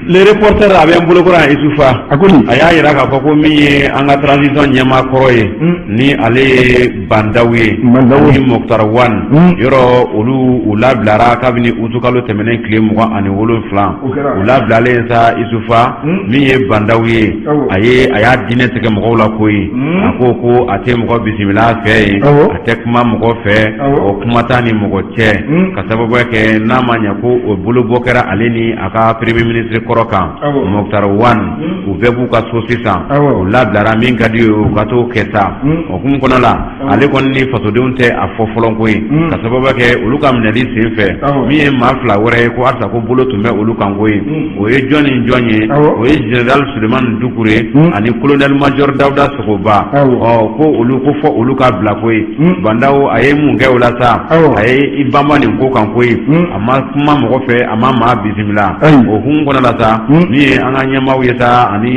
Le reporter a bɛ n bolokɔrɔ yan Isufa. A ko di. A y'a jira k'a fɔ ko min ye an ka transition ɲɛmaa kɔrɔ ye. Ni ale ye Bandaw ye. Bandaw. Ani Moctar Ouane. Yɔrɔ olu u labilara kabini utukalo tɛmɛnen tile 27. O kɛra. U labilalen sa Isufa. Min ye Bandaw ye. Awɔ. A ye a y'a diinɛ tigɛ mɔgɔw la koyi. A ko ko a tɛ mɔgɔ bisimila a fɛ yen. Awɔ. A tɛ kuma mɔgɔ fɛ. Awɔ. O kuma t'a ni mɔgɔ cɛ. Ka sababuya kɛ n'a ma ɲɛ ko o bolobɔ kɛra ale ni a ka premier ministre kɔrɔ kan. Awɔ. Moctar Ouane. U bɛɛ b'u ka so sisan. Awɔ. U labilara min ka di u ye u ka t'o kɛ sa. O hukumu kɔnɔ la ale kɔni ni fasodenw tɛ a fɔ fɔlɔ koyi. Ka sababuya kɛ olu ka minɛli sen fɛ. Awɔ. Min ye maa fila wɛrɛ ye ko halisa ko bolo tun bɛ olu kan koyi. O ye jɔn ni jɔn ye. Awɔ. O ye général Sulemani Dukure ani colonel major Dawuda Sogoba. Awɔ. Ɔ ko olu ko fɔ olu ka bila koyi. Bandaw a ye mun kɛ o la sa. Awɔ. A ye i banba nin ko kan koyi. A ma kuma mɔgɔ fɛ a ma maa bisimila. Ayi. O hukumu kɔnɔ la sa. Min ye an ka ɲɛmaaw ye sa ani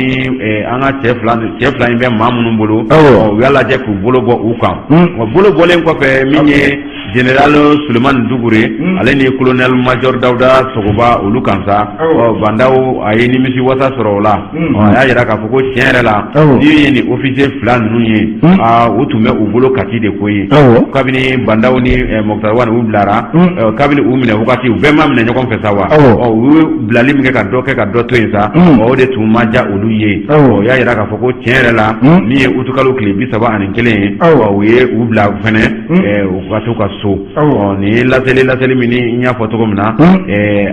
an ka cɛ fila in bɛ maa minnu bolo. Awɔ. Ɔ, u y'a lajɛ k'u bolo bɔ u kan. Wa bolo bɔlen kɔfɛ min ye général Sulemani Dukure ale ni colonel major Dawuda Sogoba olu kan sa. Awɔ. Ɔ Bandaw a ye nimisi wasa sɔrɔ o la. Mm. Ɔ, a y'a jira k'a fɔ ko tiɲɛ yɛrɛ la Awɔ. min ye nin officier fila ninnu ye aa u tun bɛ u bolo Kati de koyi. Awɔ. Kabini Bandaw ni Moctar Ouane u bilara kabini u minɛ wagati u bɛɛ ma minɛ ɲɔgɔn fɛ sa wa. Awɔ. Ɔ u ye bilali min kɛ ka dɔ kɛ ka dɔ to yen sa. Ɔ o de tun ma diya olu ye. Awɔ. Ɔ u y'a jira k'a fɔ ko tiɲɛ yɛrɛ la min ye utukalo tile 31 ye. Awɔ. Ɔ u ye u bila fɛnɛ u ka t'u ka so. Awɔ. Ɔ nin ye laseli min ni n y'a fɔ cogo min na.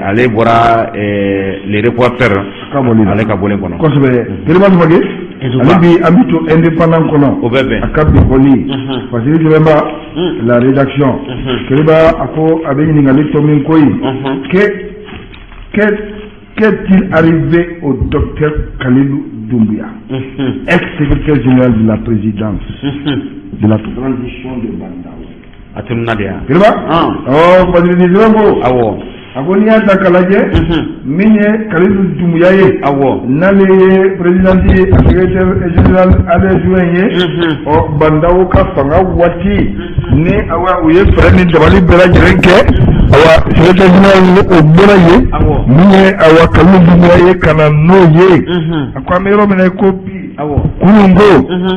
Ale bɔra le reporter Ka bɔlen na. ale ka bɔlen kɔnɔ. Kosɛbɛ. Kiriba Samake. Ale bi an bɛ to indépendant kɔnɔ. O bɛ bɛn. A ka bi bɔli. Parce que sɛbɛnba la rédaction. Kiriba a ko a bɛ ɲininkali tɔ min koyi. Qu'est-il arrivé au docteur Khalilou Doumbouya, ex-secrétaire général de la présidence de la transition de Bah N'Daw? A tununna de yan. Kiriba. Ɔ Fasiridi sɛbɛn ko. Awɔ. A ko n'i y'a ta k'a lajɛ min ye Kalilu Dunbuya ye. Awɔ. N'ale ye président ye a secrétaire général adjoint ye. Ɔ Bah N'Daw ka fanga waati ni awa u ye fɛɛrɛ ni dabali bɛɛ lajɛlen kɛ. Awa secrétaire général ni o bɔra yen. Awɔ. Min ye awa Kalilu Dunbuya ye ka na n'o ye. A ko an bɛ yɔrɔ min na i ko bi. Kunun ko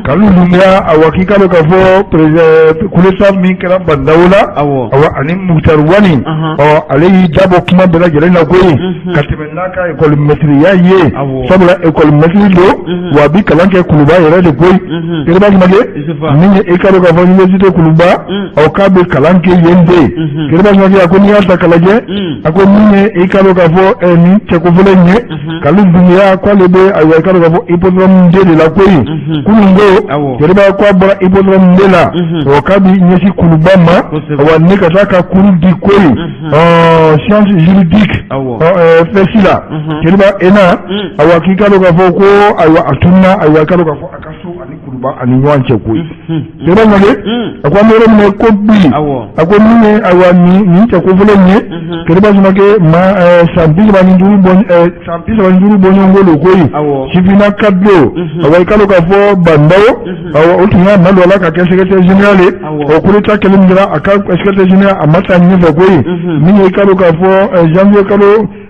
Kalilu Dunbiya, awa k'i k'a dɔn k'a fɔ président coup d'état min kɛra Ba Ndaw la, awa ani Moctar Ouane, ɔ ale y'i da bɔ kuma bɛɛ lajɛlen na koyi ka tɛmɛ n'a ka école maîtrise ye, sabula école maître don, wa a bɛ kalan kɛ Kuluba yɛrɛ de koyi. Kiriba Sumake, min ye i k'a dɔn k'a fɔ université Kuluba, ɔ k'a bɛ kalan kɛ yen de. Kiriba Sumake, a ko n'i y'a ta k'a lajɛ, a ko min ye i k'a dɔn k'a fɔ nin cɛ kofɔlen in ye, Kalilu Dunbiya, k'ale bɛ, ayiwa, i k'a dɔn k'a fɔ hippodrome D de la koyi. Kunun ko Kiriba k'a bɔra hippodrome D la, ɔ k'a bɛ ɲɛsin Kuluba ma, awa ni ka taa ka cours di koyi, ɔ science juridique FSI la. Kiriba ENA, awa k'i k'a dɔn k'a fɔ ko ayiwa a tununa, ayiwa i k'a dɔn k'a fɔ a ka so ani Kuluba ani ɲɔgɔn cɛ koyi. Kiriba Sumake, a ko an bɛ yɔrɔ min na ko bi, a ko min ye ayiwa nin cɛ kofɔlen in ye, Kiriba Sumake, ma san 35 bɔ, san 35 bɔɲɔgɔnko don koyi, sifinnaka don. Awa i k'a dɔn k'a fɔ Bah N'Daw, awa o tun y'a nadon a la ka kɛ secrétaire général ye. Ɔ coup d'état kɛlen min kɛra a ka secrétaire général, a ma taa ɲɛfɛ koyi. Min ye i k'a dɔn k'a fɔ janvier kalo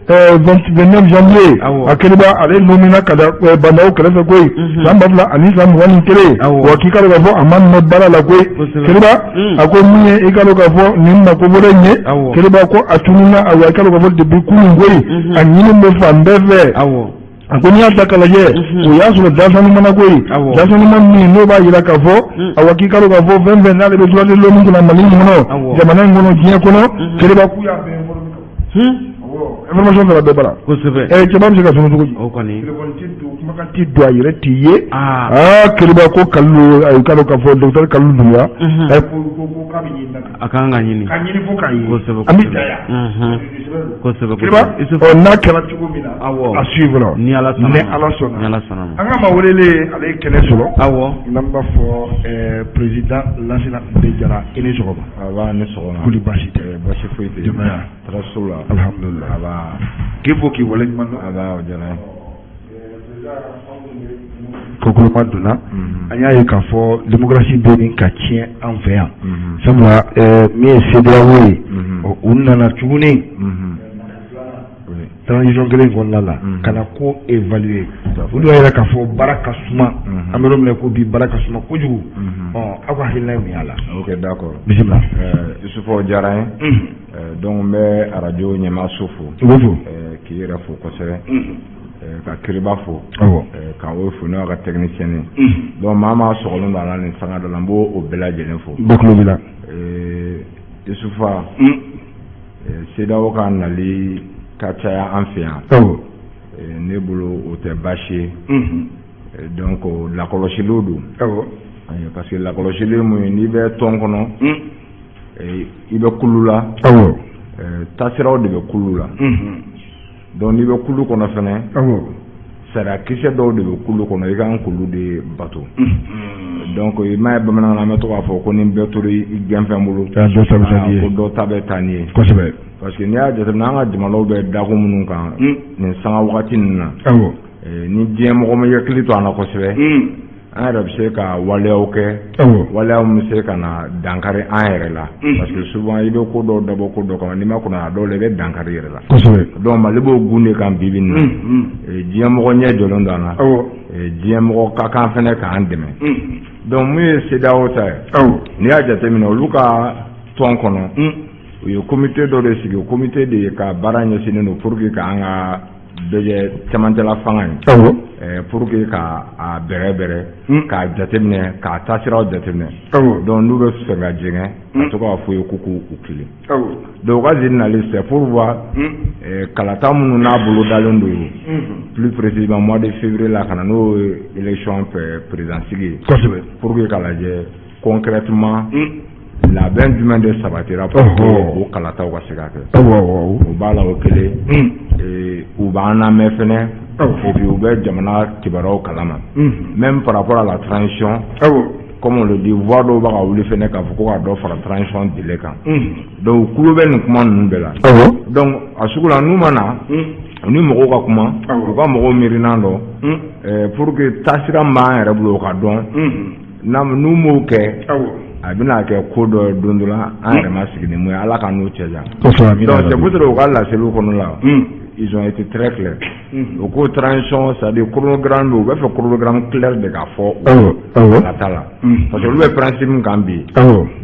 29 janvier, a Kiriba ale nommé ka da Bah N'Daw kɛrɛfɛ koyi, san 2021. Wa k'i k'a dɔn k'a fɔ a ma mɛn baara la koyi. Kiriba a ko min ye i k'a dɔn k'a fɔ nin ma kofɔlen in ye, Kiriba ko a tununa, ayiwa i k'a dɔn k'a fɔ depuis kunun koyi, a ɲini bɛ fan bɛɛ fɛ. A ko n'i y'a ta k'a lajɛ, o y'a sɔrɔ dasanumana koyi, dasanuma min n'o b'a jira k'a fɔ, awa k'i k'a dɔn k'a fɔ fɛn fɛn n'ale bɛ droit de l'homme kunna Mali in kɔnɔ, jamana in kɔnɔ, diɲɛ kɔnɔ, Kiriba k'u y'a bɛɛ informé, information sɔrɔ bɛɛ bara. Cɛba bɛ se ka tunu cogo di? O kɔni. Téléphone tɛ don, kumakan tɛ don, a yɛrɛ t'i ye. Aa Kiriba ko Kalilu, ayi k'a dɔn k'a fɔ docteur Kalilu Dunbiya, ko k'a bɛ ɲini. A kan ka ɲini. Ka ɲini fo k'a ye. Kosɛbɛ. An bɛ da yan. Kosɛbɛ. Kiriba, ɔ n'a kɛra cogo min na, à suivre. Ni Ala sɔnna. Ni Ala sɔnna. Ni Ala sɔnna ma. An ka maa welelen, ale ye kɛnɛ sɔrɔ. N'an b'a fɔ président Lansina B Jara, i ni sɔgɔma. Aba, ni sɔgɔma. Koli baasi tɛ? Baasi foyi tɛ. Denbaya? Tɔɔrɔ t'u la. Alhamdulilah. Aba. K'i fo k'i waleɲuman dɔn. Aba, o diyara n ye. Kokoloma donna, an y'a ye k'a fɔ démocratie bɛ nin ka tiɲɛ an fɛ yan, sabula min ye CEDEAO ye, u nana tuguni transition kelen kɔnɔna la ka na ko évaluer. Olu y'a yira k'a fɔ baara ka suma, an bɛ yɔrɔ min na ko bi, baara ka suma kojugu. Ɔ aw ka hakilina ye mun y'a la? Ok, d'accord. Bisimila. Isufu, o diyara n ye. Donc n bɛ arajo ɲɛmaaso fo. I b'o fo. K'i yɛrɛ fo kosɛbɛ, ka Kiriba fo, ka o fo n'o y'a ka technicien ye. Donc maa sɔgɔlen don a la nin sanga dɔ la, n b'o o bɛɛ lajɛlen fo. Bɛɛ tulo b'i la. Isufa, CEDEAO ka nali ka caya an fɛ yan, ne bolo o tɛ baasi ye. Donc lakɔlɔsiliw don, parce que lakɔlɔsili ye mun ye? N'i bɛ tɔn kɔnɔ, i bɛ kulu la, taasiraw de bɛ kulu la. Donc n'i bɛ kulu kɔnɔ fɛnɛ, sariyakisɛ dɔw de bɛ kulu kɔnɔ, i kan k'olu de bato. Donc i m'a ye, bamanankan na an bɛ to k'a fɔ ko ni bɛɛ tora i gɛnfɛn bolo, dɔ ta bɛ taa n'i ye. Ko dɔ ta bɛ taa n'i ye. Parce que n'i y'a jateminɛ, an ka jamanaw bɛ dako minnu kan nin sanga wagati ninnu na, ni diɲɛ mɔgɔ ma hakili to an na kosɛbɛ, an yɛrɛ bɛ se ka waleyaw kɛ, waleyaw min bɛ se ka na dankari an yɛrɛ la. Parce que souvent i bɛ ko dɔw dabɔ ko dɔ kama, n'i ma kɔnɔ a dɔw la, i bɛ dankari yɛrɛ la. Donc Mali b'o gun de kan bi bi in na. Diɲɛ mɔgɔ ɲɛ jɔlen don an na, diɲɛ mɔgɔ ka kan fɛnɛ k'an dɛmɛ. Donc mun ye CEDEAO ta ye? N'i y'a jateminɛ, olu ka tɔn kɔnɔ, u ye comité dɔ de sigi, comité de ka baara ɲɛsinnen don pour que k'an ka bɛɛ cɛmancɛla fanga ye, pour que ka a bɛrɛ bɛrɛ, k'a jateminɛ, k'a taasiraw jateminɛ. Donc n'u bɛ fɛ ka jɛngɛ, ka to k'a fɔ ye ko k'u tilen. Donc u ka nali, c'est pour voir kalata minnu n'a bolo dalen don, plus précisément mois de février la ka na, n'o ye élection présidentielle ye, pour que k'a lajɛ concrètement labɛn jumɛn de sabatira pour que o kalataw ka se ka kɛ. O b'a la, o kelen. U b'an lamɛn fɛnɛ, et puis u bɛ jamana kibaruyaw kalama, même par rapport à la transition. Comme on le dit, voix dɔw b'a ka wuli fɛnɛ k'a fɔ ko ka dɔ fara transition délai kan. Donc u tulo bɛ nin kuma ninnu bɛɛ la. Donc a sugu la, n'u ma na u ni mɔgɔw ka kuma, u ka mɔgɔw miirinan dɔn, pour que taasira min b'an yɛrɛ bolo o ka dɔn. N'u m'o kɛ, a bɛna kɛ ko dɔ ye don dɔ la, an yɛrɛ ma sigi ni mun ye. Ala ka n'u cɛ jan. Donc c'est pour cela u ka laseliw kɔnɔ la. Ils ont été très clairs. U ko transition, c'est à dire chronogramme bɛ, u bɛ fɛ chronogramme clair de ka fɔ kalata la, parce que olu bɛ principe min kan bi,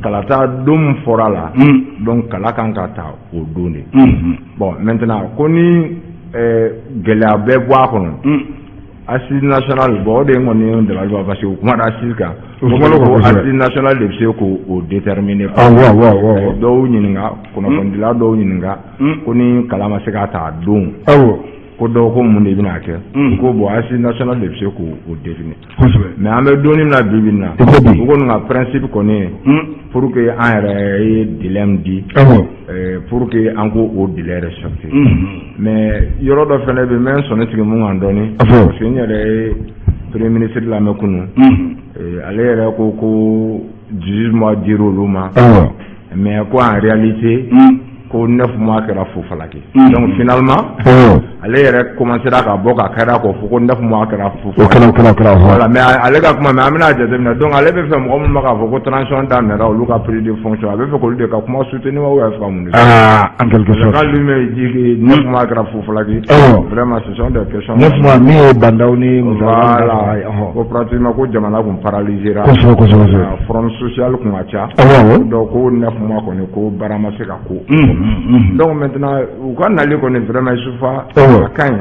kalata don min fɔra la, donc kala kan ka ta o don de. Bon, maintenant, ko ni gɛlɛya bɛ bɔ a kɔnɔ, assise nationale, bon, o de ye kɔni ye dabali ban, parce que u kumana assise kan. U kumana o kan ko kosɛbɛ. Assise nationale de bɛ se k'o déterminer. Awɔ. Dɔw ɲininka, kunnafonidila dɔw ɲininka ko ni kala ma se ka ta a don, ko dɔw ko mun de bɛna kɛ? Ko bon, assise nationale de bɛ se k'o définir. Mais an bɛ don min na bi bi in na, I ko bi. U kɔni ka principe kɔni ye pour que an yɛrɛ ye délai min di, pour que an k'o o délai respecter. Mais yɔrɔ dɔ fɛnɛ bɛ yen, n bɛ n sɔnni sigi mun kan dɔɔni, A fɔ. parce que n yɛrɛ ye premier ministre lamɛn kunun. Ale yɛrɛ ko ko 18 mois dir'olu olu ma, mais ko en réalité ko 9 mois kɛra fufalaki. Donc finalement, ale yɛrɛ commencera ka bɔ ka kari a kɔ fɔ ko 9 mois kɛra O kɛra, o kɛra, o kɛra. Voilà, mais ale ka kuma, mais an bɛna jateminɛ. Donc ale bɛ fɛ mɔgɔ minnu bɛ k'a fɔ ko transition daminɛra, olu ka prise de fonction, a bɛ fɛ k'olu de ka kuma soutenir wa, ou bien a bɛ fɛ ka mun de? Ah, en quelque sorte. Quand lui-même dit que 9 mois kɛra fufalaki, vraiment, ce sont des questions. 9 mois min ye Bah N'Daw ni Musa. Voilà, ko pratiquement ko jamana kun paralysera. Kosɛbɛ, kosɛbɛ, kosɛbɛ. Front social kun ka ca. Awɔ awɔ. Donc ko 9 mois kɔni, ko baara ma se ka ko. Donc maintenant, u ka nali kɔni, vraiment, Isufa, a ka ɲi.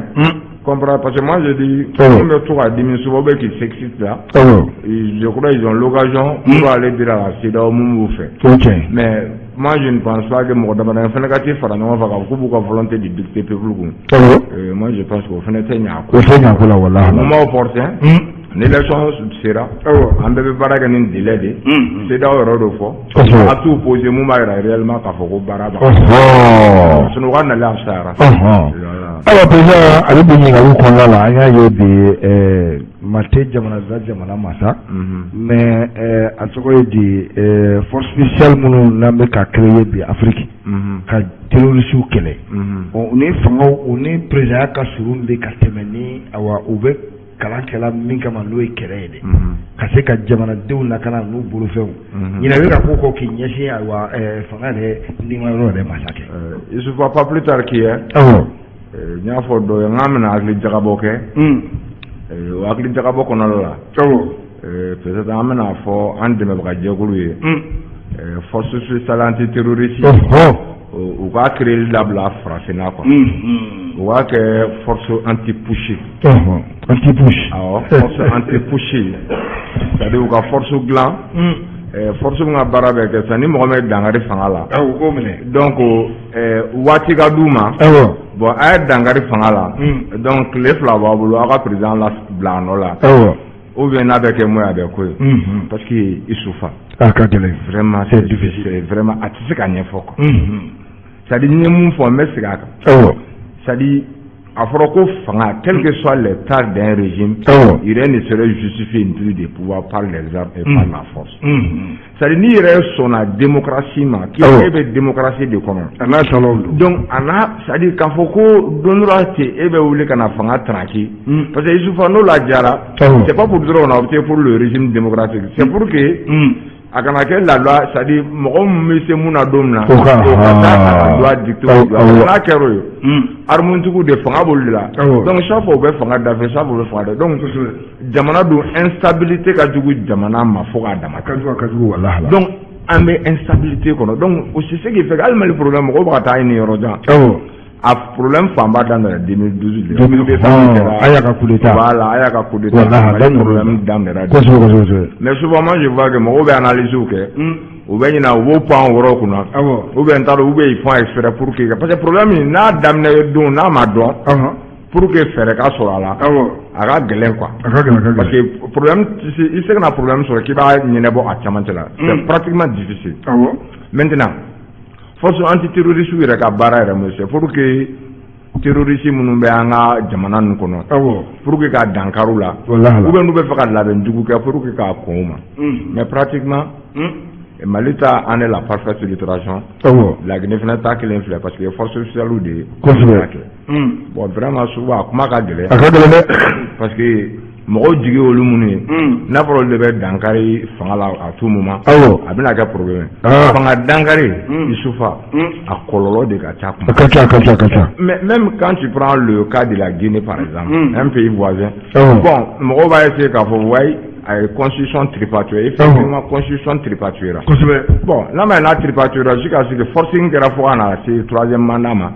Comprends? Parce que moi je dis, mun bɛ to ka dimi souvent, bɛ qui s'excite là. Je crois ils ont l'occasion pour aller dire à la CEDEAO mun b'u fɛ. O tiɲɛ. Mais moi je ne pense pas que mɔgɔ damadɔ fana ka t'i fara ɲɔgɔn fɛ k'a fɔ k'u b'u ka volonté de dicter peuple kun. Moi je pense que o fana tɛ ɲɛ a ko. O tɛ ɲɛ a ko la, walahi. Moment opportun, ni élection sera, an bɛɛ bɛ baara kɛ ni délai de. CEDEAO yɛrɛ d'o fɔ. A t'u poser mun b'a yira réellement k'a fɔ ko baara b'a. Sinon u ka nali a fisayara. Ayiwa président, ale bɛ ɲininkaliw kɔnɔna la, an y'a ye bi ma tɛ jamana da jamana ma sa, mais a tɔgɔ ye di, force spéciale minnu n'an bɛ ka créer bi Afrique ka terroristes kɛlɛ, u ni fangaw, u ni président ka surun bi ka tɛmɛ ni, awa, u bɛ kalan kɛla min kama, n'o ye kɛlɛ ye dɛ, ka se ka jamanadenw lakana n'u bolofɛnw. Ɲinɛ bɛ ka ko kɔ k'i ɲɛsin, ayiwa, fanga yɛrɛ nima yɔrɔ yɛrɛ ma sa kɛ. Isufa, pas plus tard qu'hier, n y'a fɔ dɔ ye n k'an bɛna hakili jagabɔ kɛ. O hakili jagabɔ kɔnɔna la, peut-être an bɛna fɔ an dɛmɛbaga jɛkulu ye, force spéciale antiterroriste, u k'a créer dabila farafinna quoi, u k'a kɛ force anti-putsch. Anti-putsch. Awɔ, force anti-putsch, c'est à dire u ka force dilan, force min ka baara bɛ kɛ sisan ni mɔgɔ min ye dankari fanga la. Awɔ, u k'o minɛ. Donc waati ka d'u ma. Bon, a ye dankari fanga la, donc tile 2 b'aw bolo, aw ka président la bila a nɔ la. Ou bien n'a bɛ kɛ mun ye, a bɛ ko ye. Parce que Isufa. A ka gɛlɛn. Vraiment, c'est difficile, vraiment, a tɛ se ka ɲɛfɔ quoi. C'est à dire n ye mun fɔ, n bɛ segin a kan. C'est à dire a fɔra ko fanga, quel que soit l'état d'un régime, rien ne serait justifié une prise de pouvoir par les armes et par la force. C'est à dire n'i yɛrɛ sɔnna démocratie ma, k'i e bɛ démocratie de kɔnɔ. A n'a talaw don. Donc a n'a, c'est à dire k'a fɔ ko don dɔ la ten e bɛ wuli ka na fanga tranquille. Parce que Isufa, n'o lajara, c'est pas pour dire on a opté pour le régime démocratique, c'est pour que a kana kɛ la loi, c'est à dire mɔgɔ min bɛ se mun na don min na, o ka o ka taa ka la loi dicter o loi. N'a kɛra o ye, armetigiw de fanga b'olu de la. Donc chaque fois u bɛ fanga dafɛ, chaque fois u bɛ fanga dafɛ. Donc jamana dun, instabilité ka jugu jamana ma fo k'a dama A ka jugu, a ka jugu, walahi. Donc an bɛ instabilité kɔnɔ. Donc o c'est ce qui fait que hali Mali problème, mɔgɔw bɛ ka taa ɲini yɔrɔ jan. A problème fanba daminɛra 2012 de. 2012, Aya ka coup d'état. Voilà, Aya ka coup d'état. Walahi, Mali problème daminɛra. Kosɛbɛ, kosɛbɛ, kosɛbɛ. Mais souvent, moi je vois que mɔgɔw bɛ analyse kɛ, u bɛ ɲina, u b'o pan o yɔrɔ kunna. Ou bien n t'a dɔn, ou bien ils font exprès pour que, parce que problème in n'a daminɛ don n'a ma dɔn, pour que fɛɛrɛ ka sɔrɔ a la, a ka gɛlɛn quoi. A ka gɛlɛn, a ka gɛlɛn. Parce que problème tɛ se, i tɛ se ka na problème sɔrɔ k'i b'a ɲɛnabɔ a camancɛ la. C'est pratiquement difficile. Maintenant, force antiterroriste yɛrɛ ka baara yɛrɛ mun ye, c'est pour que terroriste minnu bɛ an ka jamana ninnu kɔnɔ, pour que ka dankari u la, ou bien n'u bɛ fɛ ka labɛn jugu kɛ, pour que k'a kɔn u ma. Mais pratiquement, Mali ta en est la parfaite illustration. La Guinée fana ta kelen filɛ, parce que force spéciale de ye. Kosɛbɛ. Bon, vraiment, souvent a kuma ka gɛlɛn. A ka gɛlɛn dɛ. Parce que Mɔgɔw jigi olu minnu ye, n'a fɔra olu de bɛ dankari fanga la à tout moment, a bɛna kɛ problème ye. Fanga dankari, Isufa, a kɔlɔlɔ de ka ca. A ka ca, a ka ca, a ka ca. Mais même quand tu prends le cas de la Guinée par exemple, un pays voisin, bon, mɔgɔw b'a essayer k'a fɔ wayi, a ye constitution tripatouillé. Effectivement, constitution tripatouillé. Bon, n'a ma n'a tripatouillé jusqu'à ce que forcing kɛra fo ka na se troisième mandat ma,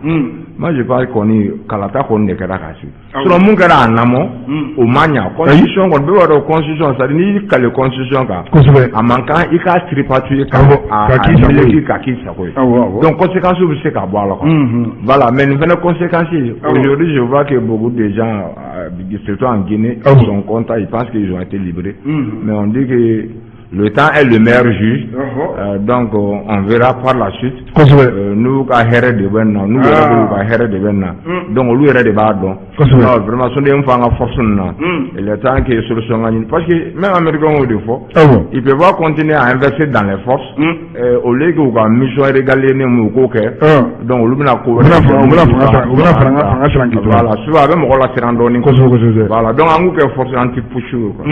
moi je pense kɔni kalata kɔni de kɛra ka se. Sinon mun kɛra en amont, o ma ɲa. Constitution kɔni, bɛɛ b'a dɔn constitution, c'est à dire n'i y'i kale constitution kan, a man kan i k'a tripatouiller ka a k'i sago ye, k'a k'i sago ye. Donc conséquences bɛ se ka bɔ a la quoi. Voilà, mais nin fɛnɛ conséquences, aujourd'hui je vois que beaucoup de gens, surtout en Guinée, ils sont contents, ils pensent qu'ils ont été libérés. Mais on dit que le temps est le meilleur juge. Donc on verra par la suite. N'u ka hɛrɛ de bɛ na, n'u yɛrɛ bolo ka hɛrɛ de bɛ na. Donc olu yɛrɛ de b'a dɔn. Non, vraiment, sonden fɔ an ka force ninnu na. Il est temps que solution ka ɲini, parce que même américains y'o de fɔ. Ils peuvent pas continuer à investir dans les forces au lieu que u ka mission régalienne mun u k'o kɛ. Donc olu bɛna ko wɛrɛ. U bɛna fanga, u bɛna fara an ka fanga siran k'i to. Voilà, souvent a bɛ mɔgɔ lasiran dɔɔnin. Kosɛbɛ kosɛbɛ. Voilà, donc an k'u kɛ force anti-putsch ye quoi.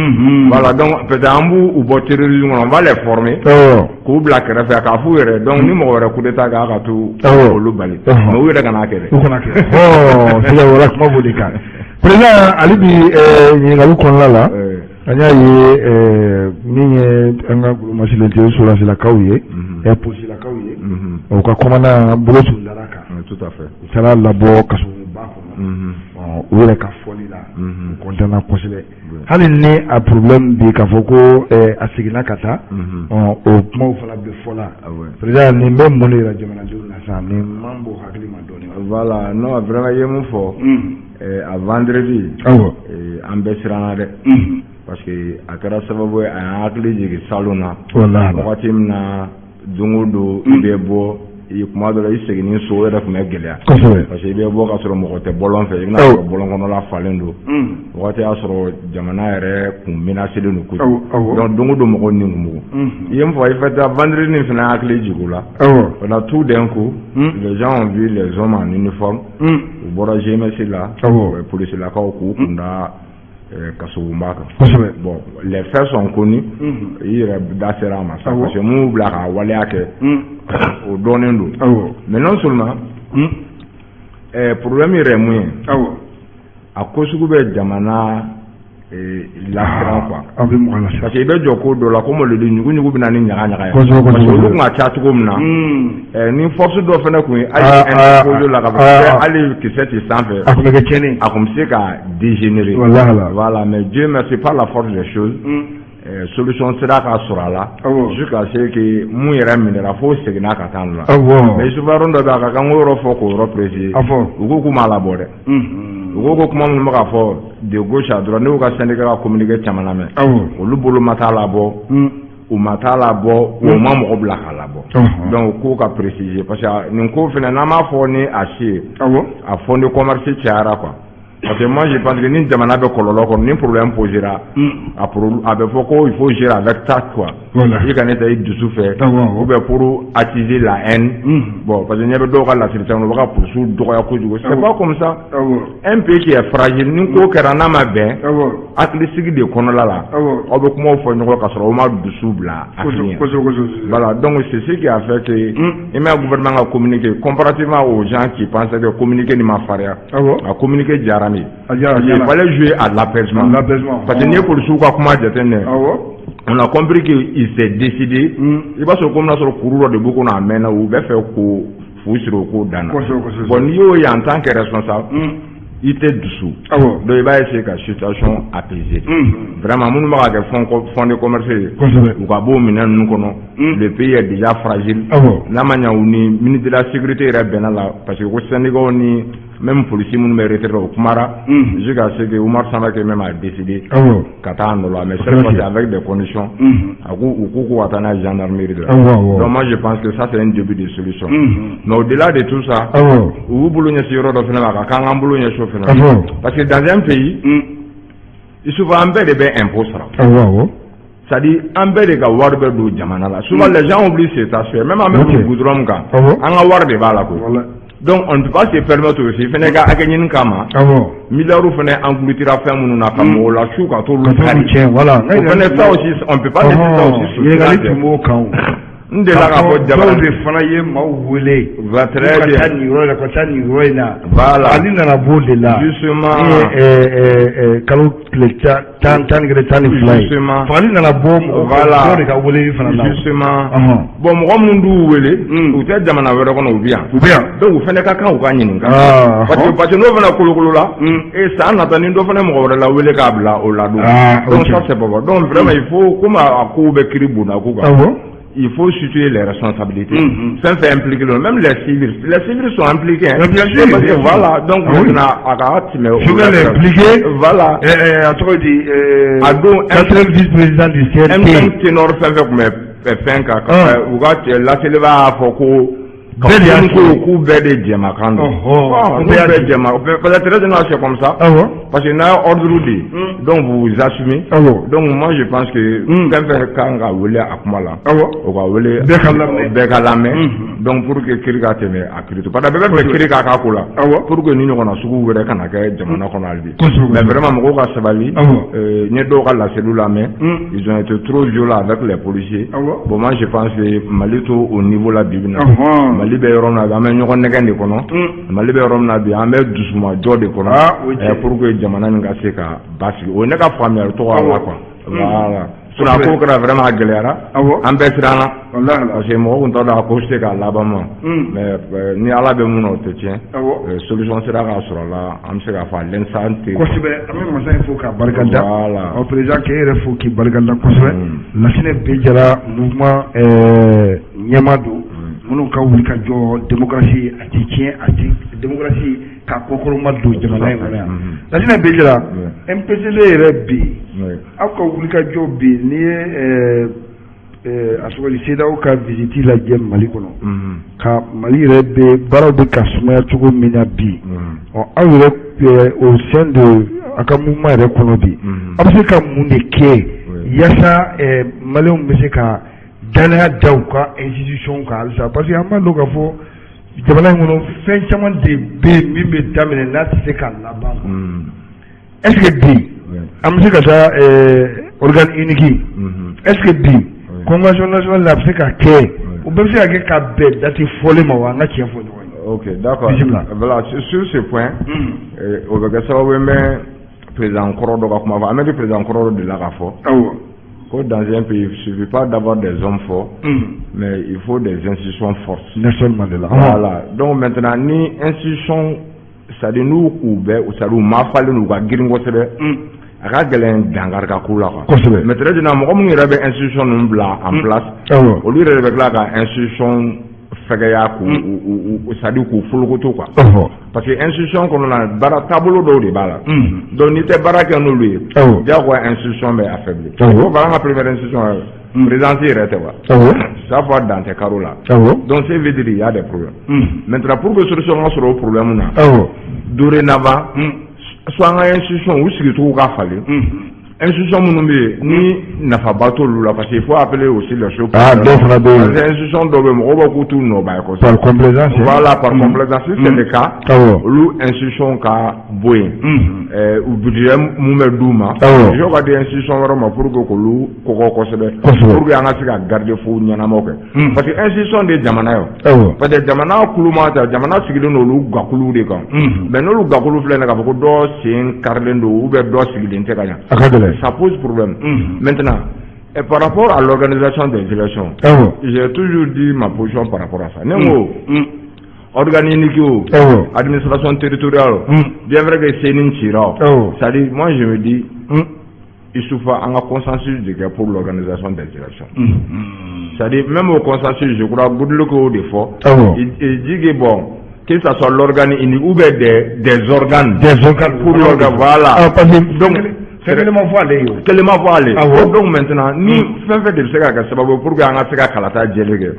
Voilà, donc peut-être an b'u u bɔ terrorisme kɔnɔ, on va les former. K'u bila kɛrɛfɛ k'a f'u yɛrɛ, donc ni mɔgɔ wɛrɛ coup d'état kɛ, a ka to olu bali. Mais u yɛrɛ kana kɛ dɛ. U kana kɛ. Sisan wala kuma b'o de kan. Président, hali bi ɲininkali kɔnɔna la, an y'a ye min ye an ka golomasilen tɛ sɔrɔdasilakaw ye, polisilakaw ye, u ka commandant bolo tun dara kan. Tout à fait. U taara labɔ kasoba kɔnɔ. U yɛrɛ ka fɔli la, u content kosɛbɛ. Hali ni a problème bi k'a fɔ ko a seginna ka taa, o kumaw fana bɛ fɔ la. Président, nin bɛ mun de yira jamanadenw na sisan? Nin man bon hakili ma dɔɔnin. Voilà, non, vraiment, i ye mun fɔ, a vendredi, an bɛɛ siranna dɛ, parce que a kɛra sababu ye a y'an hakili jigin salon na. Wagati min na, don o don i bɛ bɔ, i kuma dɔ la, i seginni so yɛrɛ tun bɛ gɛlɛya. Parce que i bɛ bɔ ka sɔrɔ mɔgɔ tɛ bɔlɔn fɛ, i bɛna sɔrɔ bɔlɔn kɔnɔla falen don. Wagati y'a sɔrɔ jamana yɛrɛ kun menacé don kojugu. Donc don o don mɔgɔw ni kun bugu. I ye mun fɔ, effectivement, vendredi nin fana hakili jigin o la. Voilà, tout d'un coup, les gens ont vu les hommes en uniforme. U bɔra GMS la, polisilakaw k'u kun da kasobonba kan. Bon, les faits sont connus. I yɛrɛ da sera a ma sa, parce que mun y'u bila ka waleya kɛ, o dɔnnen don. Mais non seulement problème yɛrɛ ye mun ye, a ko sugu bɛ jamana lasiran quoi. A bɛ mɔgɔ lasiran. Parce que i bɛ jɔ ko dɔ la, comme le dit, ɲugu-ɲugu bɛ na ni ɲaga ɲaga ye. Parce que olu kun ka ca cogo min na, ni force dɔ fana kun ye hali interposer la ka fɔ hali kisɛ tɛ sanfɛ, a kun bɛ kɛ tiɲɛni. A kun bɛ se ka dégénérer. Voilà, mais Dieu merci, par la force des choses, solution sera ka sɔrɔ a la jusqu'à ce que mun yɛrɛ minɛra fo seginna ka taa la. Mais Isufa, yɔrɔ dɔ bɛ, a ka kan k'o yɔrɔ fɔ, k'o yɔrɔ préciser. U ko k'u m'a labɔ dɛ. U ko ko kuma minnu bɛ ka fɔ de gauche à droite, ne y'u ka syndicat ka communiqué caman lamɛn, olu bolo ma taa labɔ, u ma taa labɔ, u ma mɔgɔ bila k'a labɔ. Donc k'o ka préciser, parce que nin ko fana, n'an m'a fɔ ni a si ye, a fonds de commerce cayara quoi. Parce que moi je pense que ni jamana bɛ kɔlɔlɔ kɔnɔ, ni problème posera, a bɛ fɔ ko il faut gérer avec tact quoi. I kana ta i dusu fɛ ou bien pour attiser la haine. Bon, parce que ɲɛ bɛ dɔw ka lasirikan, u bɛ ka polisiw dɔgɔya kojugu. C'est pas comme ça. Un pays qui est fragile, ni ko kɛra n'a ma bɛn, hakilisigi de kɔnɔla la, aw bɛ kumaw fɔ ɲɔgɔn ka sɔrɔ aw ma dusu bila hakili ɲɛ. Voilà, donc c'est ce qui a fait que i m'a gouvernement ka communiqué, comparativement aux gens qui pensaient que communiqué ni ma farinya, a communiqué diyara ne ye. Il fallait jouer à l'apaisement. Parce que n'i ye polisiw ka kuma jateminɛ, on a compris qu'il s'est décidé. I b'a sɔrɔ komi n'a sɔrɔ kuru dɔ de b'u kɔnɔ a mɛnna, u bɛ fɛ k'o fu siri o k'o dan na. Bon, n'i y'o ye en tant que responsable, i tɛ dusu. Donc i b'a essayer ka situation apaiser. Vraiment, minnu bɛ ka kɛ fonds de commerce ye, u ka b'o minɛn ninnu kɔnɔ. Le pays est déjà fragile. N'a ma ɲɛ, u ni ministre de la sécurité yɛrɛ bɛnna la, parce que ko syndicats ni même policiers minnu bɛ retraite la, o kumara jusqu'à ce que Oumar Samake même a décidé ka taa nɔ la, mais cette fois-ci avec des conditions. A ko u ko k'u ka taa n'a ye gendarmerie de la. Donc moi je pense que ça, c'est un début de solution. Mais au-delà de tout ça, u b'u bolo ɲɛsin yɔrɔ dɔ fana ma, a ka kan k'an bolo ɲɛsin o fana ma, parce que dans un pays, souvent an bɛɛ de bɛ impôt sara. C'est-à-dire an bɛɛ de ka wari bɛ don jamana la. Souvent les gens oublient cet aspect. Même an bɛ don goudron kan, an ka wari de b'a la koyi. Donc on ne peut pas se permettre aussi fɛnɛ ka hakɛ ɲini kama. Milliards fɛnɛ engloutira fɛn minnu na ka mɔgɔw la su ka t'olu kari. Tiɲɛ, voilà. O fɛnɛ, ça aussi, on peut pas laisser ça aussi. Ɲininkali tun b'o kan o. N delila k'a fɔ jabara. Dɔw de fana ye maaw wele. Va très bien. Ka taa nin yɔrɔ in na, ka taa nin yɔrɔ in na. Voilà. Ale nana b'o de la. Justement. Ni ye kalo tile 10, 11, 12 ye. Justement. Fagali nana bɔ mɔgɔ dɔw de ka weleli fana na. Justement. Bon, mɔgɔ minnu d'u wele, u tɛ jamana wɛrɛ kɔnɔ, u bɛ yan. U bɛ yan. Donc u fana ka kan u ka ɲininka. Parce que n'o fana kolokolo la, e san nata ni dɔ fana mɔgɔ wɛrɛ la wele k'a bila o la don. Donc ça, c'est pas bon. Donc vraiment, il faut, comme a kow bɛ kiiri bonda ko kan. Il faut situer les responsabilités. Fɛn fɛn impliqué, même les civils. Les civils sont impliqués. Hein. Bien sûr. Parce que voilà, donc maintenant, a ka tɛmɛ. Choguel est impliqué. Voilà. A tɔgɔ di. A don. Quatrième vice-président du CNT. M5 ténor fɛn fɛn tun bɛ fɛn kan. U ka laseli b'a fɔ ko. Bɛɛ de y'a ko k'u bɛɛ de jɛmakan don. Bɛɛ bɛɛ jɛma, parce que très général, c'est comme ça. Parce que n'a ye ordre di, donc vous vous assumez. Donc moi, je pense que fɛn fɛn kan ka wele a kuma la. O ka wele. Bɛɛ ka lamɛn. Bɛɛ ka lamɛn. Donc pour que kiiri ka tɛmɛ a kiiri to. Parce que bɛɛ bɛ fɛ kiiri ka k'a ko la. Pour que ni ɲɔgɔnna sugu wɛrɛ kana kɛ jamana kɔnɔ hali bi. Mais vraiment, mɔgɔw ka sabali. N ye dɔw ka laseliw lamɛn. Ils ont été trop violents avec les policiers. Bon, moi, je pense que Mali to au niveau la bi bi in na. Mali bɛ yɔrɔ min na bi, an bɛ ɲɔgɔn nɛgɛn de kɔnɔ. Mali bɛ yɔrɔ min na bi, an bɛ dusumajɔ de kɔnɔ pour que jamana nin ka se ka basigi. O ye ne ka faamuyali tɔgɔ a la quoi. Voilà. Sinon a ko kɛra vraiment, a gɛlɛyara. An bɛɛ siranna. Parce que mɔgɔ tun t'a dɔn a ko se k'a laban ma. Mais ni Ala bɛ mun na, o tɛ tiɲɛ. Solution sera k'a sɔrɔ a la, an bɛ se k'a fɔ à l'instant T. Kosɛbɛ, an bɛ masa in fo k'a barika da. Voilà. Ɔ, président, k'e yɛrɛ fo k'i barika da kosɛbɛ. Lasinɛ Bejara, mouvement ɲɛmaa don minnu ka wuli ka jɔ démocratie a ti tiɲɛ, a ti démocratie k'a kɔkɔrɔma don jamana in kɔnɔ yan. Lasinɛ Bejara, MPCD yɛrɛ bi, aw ka wuli ka jɔ bi, n'i ye a tɔgɔ di, CEDEAO ka visite lajɛ Mali kɔnɔ, ka Mali yɛrɛ bɛ baaraw bɛ ka sumaya cogo min na bi, ɔ, aw yɛrɛ au sein de a ka mouvement yɛrɛ kɔnɔ bi, aw bɛ se ka mun de kɛ yaasa maliyɛnw bɛ se ka danaya da u ka institution kan halisa? Parce que an b'a dɔn k'a fɔ jamana in kɔnɔ, fɛn caman de bɛ yen min bɛ daminɛ n'a tɛ se ka laban. Est ce que bi an bɛ se ka taa organe unique? Est ce que bi convention nationale a bɛ se ka kɛ? O bɛɛ bɛ se ka kɛ ka bɛn date fɔlen ma wa? An ka tiɲɛ fɔ ɲɔgɔn ye. Ok, d'accord. Voilà, sur ce point, o bɛ kɛ sababu ye n bɛ président kɔrɔ dɔ ka kuma fɔ. An bɛ président kɔrɔ dɔ delila k'a fɔ. Ko dans un pays, il suffit pas d'avoir des hommes forts, mais il faut des institutions fortes. Nelson Mandela. Voilà. Donc maintenant, ni institution, c'est-à-dire n'u k'u bɛ, c'est-à-dire u ma falen u ka girin kosɛbɛ, a ka gɛlɛn dankari ka k'u la quoi. Mais très généralement, mɔgɔ minnu yɛrɛ bɛ institution ninnu bila en place, olu yɛrɛ de bɛ tila ka institution fɛgɛya k'u, c'est-à-dire k'u folokoto quoi. Parce que institution kɔnɔna na, baara taabolo dɔw de b'a la. Donc n'i tɛ baara kɛ n'olu ye, diyagoya institution bɛ affaibli. O fana, an ka première institution yɛrɛ, présidence yɛrɛ tɛ wa. Chaque fois dan tɛ karo la. Donc ça veut dire il y a des problèmes. Maintenant, pour que solution ka sɔrɔ o problème na, dorénavant, soit an ka institution u sigicogo ka falen. Institution minnu bɛ yen ni nafaba t'olu la, parce que il faut appeler aussi les choses. Ah, dɔw fana bɛ yen. Parce que institution dɔw bɛ yen, mɔgɔw b'a k'u t'u nɔba ye kosɛbɛ. Par complaisance. Voilà, par complaisance. Si c'est le cas, olu institution ka bɔ yen. U budget mun bɛ d'u ma, budget ka di institution wɛrɛ ma pour que k'olu kɔgɔ kosɛbɛ. Pour que an ka se ka garde-fou ɲɛnamaw kɛ. Parce que institution de ye jamana ye o. Parce que jamana kulu ma ta, jamana sigilen don olu gakuluw de kan. Mais n'olu gakulu filɛ nin ye k'a fɔ ko dɔ sen karilen don ou bien dɔ sigilen tɛ ka ɲɛ. A ka gɛlɛn. Ça pose problème. Maintenant, et par rapport à l'organisation des élections, j'ai toujours dit ma position par rapport à ça. Ne ko, organe unique o, administration territoriale o, bien vrai que CENI cira o, c'est-à-dire moi, je me dis, Isufa, an ka consensus de kɛ pour l'organisation des élections. C'est-à-dire même au consensus, je crois, Goodluck y'o de fɔ. Il dit que bon, que ça soit l'organe unique ou bien des organes. Des organes. Pour l'organe, voilà. Ah, parce que donc, fɛn kelen ma fɔ ale ye o. Kelen ma fɔ ale. Donc maintenant, ni fɛn fɛn de bɛ se ka kɛ sababu ye pour que an ka se ka kalata jɛlen kɛ.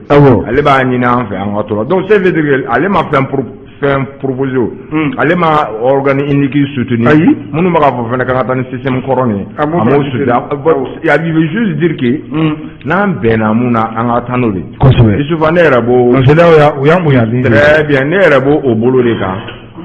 Ale b'a ɲini an fɛ an ka to la. Donc ça veut dire que ale ma fɛn pour fɛn proposé o, ale ma organe unique soutenu. Ayi. Minnu bɛ k'a fɔ fɛnɛ k'an ka taa ni système kɔrɔ nin ye, A m'o a m'o fana soutenu. soutenu. Bon, il veut juste dire que n'an bɛnna mun na, an ka taa n'o de ye. Isufa, ne yɛrɛ b'o CEDEAO ya u y'an bonya ni. Très bien, ne yɛrɛ b'o o bolo de kan.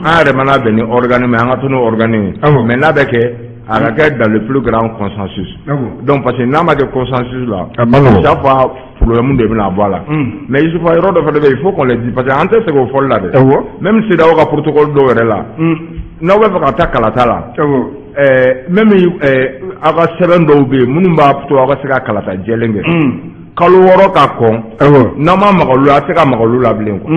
An yɛrɛ mana bɛn ni organe min ye, an ka to n'o organe ye. Mais n'a bɛ kɛ, a ka kɛ dans le plus grand consensus. Donc parce que n'a ma kɛ consensus la, A ma nɔgɔn. chaque fois problème de bɛna bɔ a la. Mais Isufa, yɔrɔ dɔ fana bɛ yen, il faut qu'on le dise, parce que an tɛ segin o fɔli la dɛ. Même CEDEAO ka protocole dɔw yɛrɛ la, n'aw bɛ fɛ ka taa kalata la, même aw ka sɛbɛn dɔw bɛ yen minnu b'a to aw ka se ka kalata jɛlen kɛ, kalo 6 ka kɔn, n'aw ma maga olu la, a tɛ se ka maga olu la bilen quoi.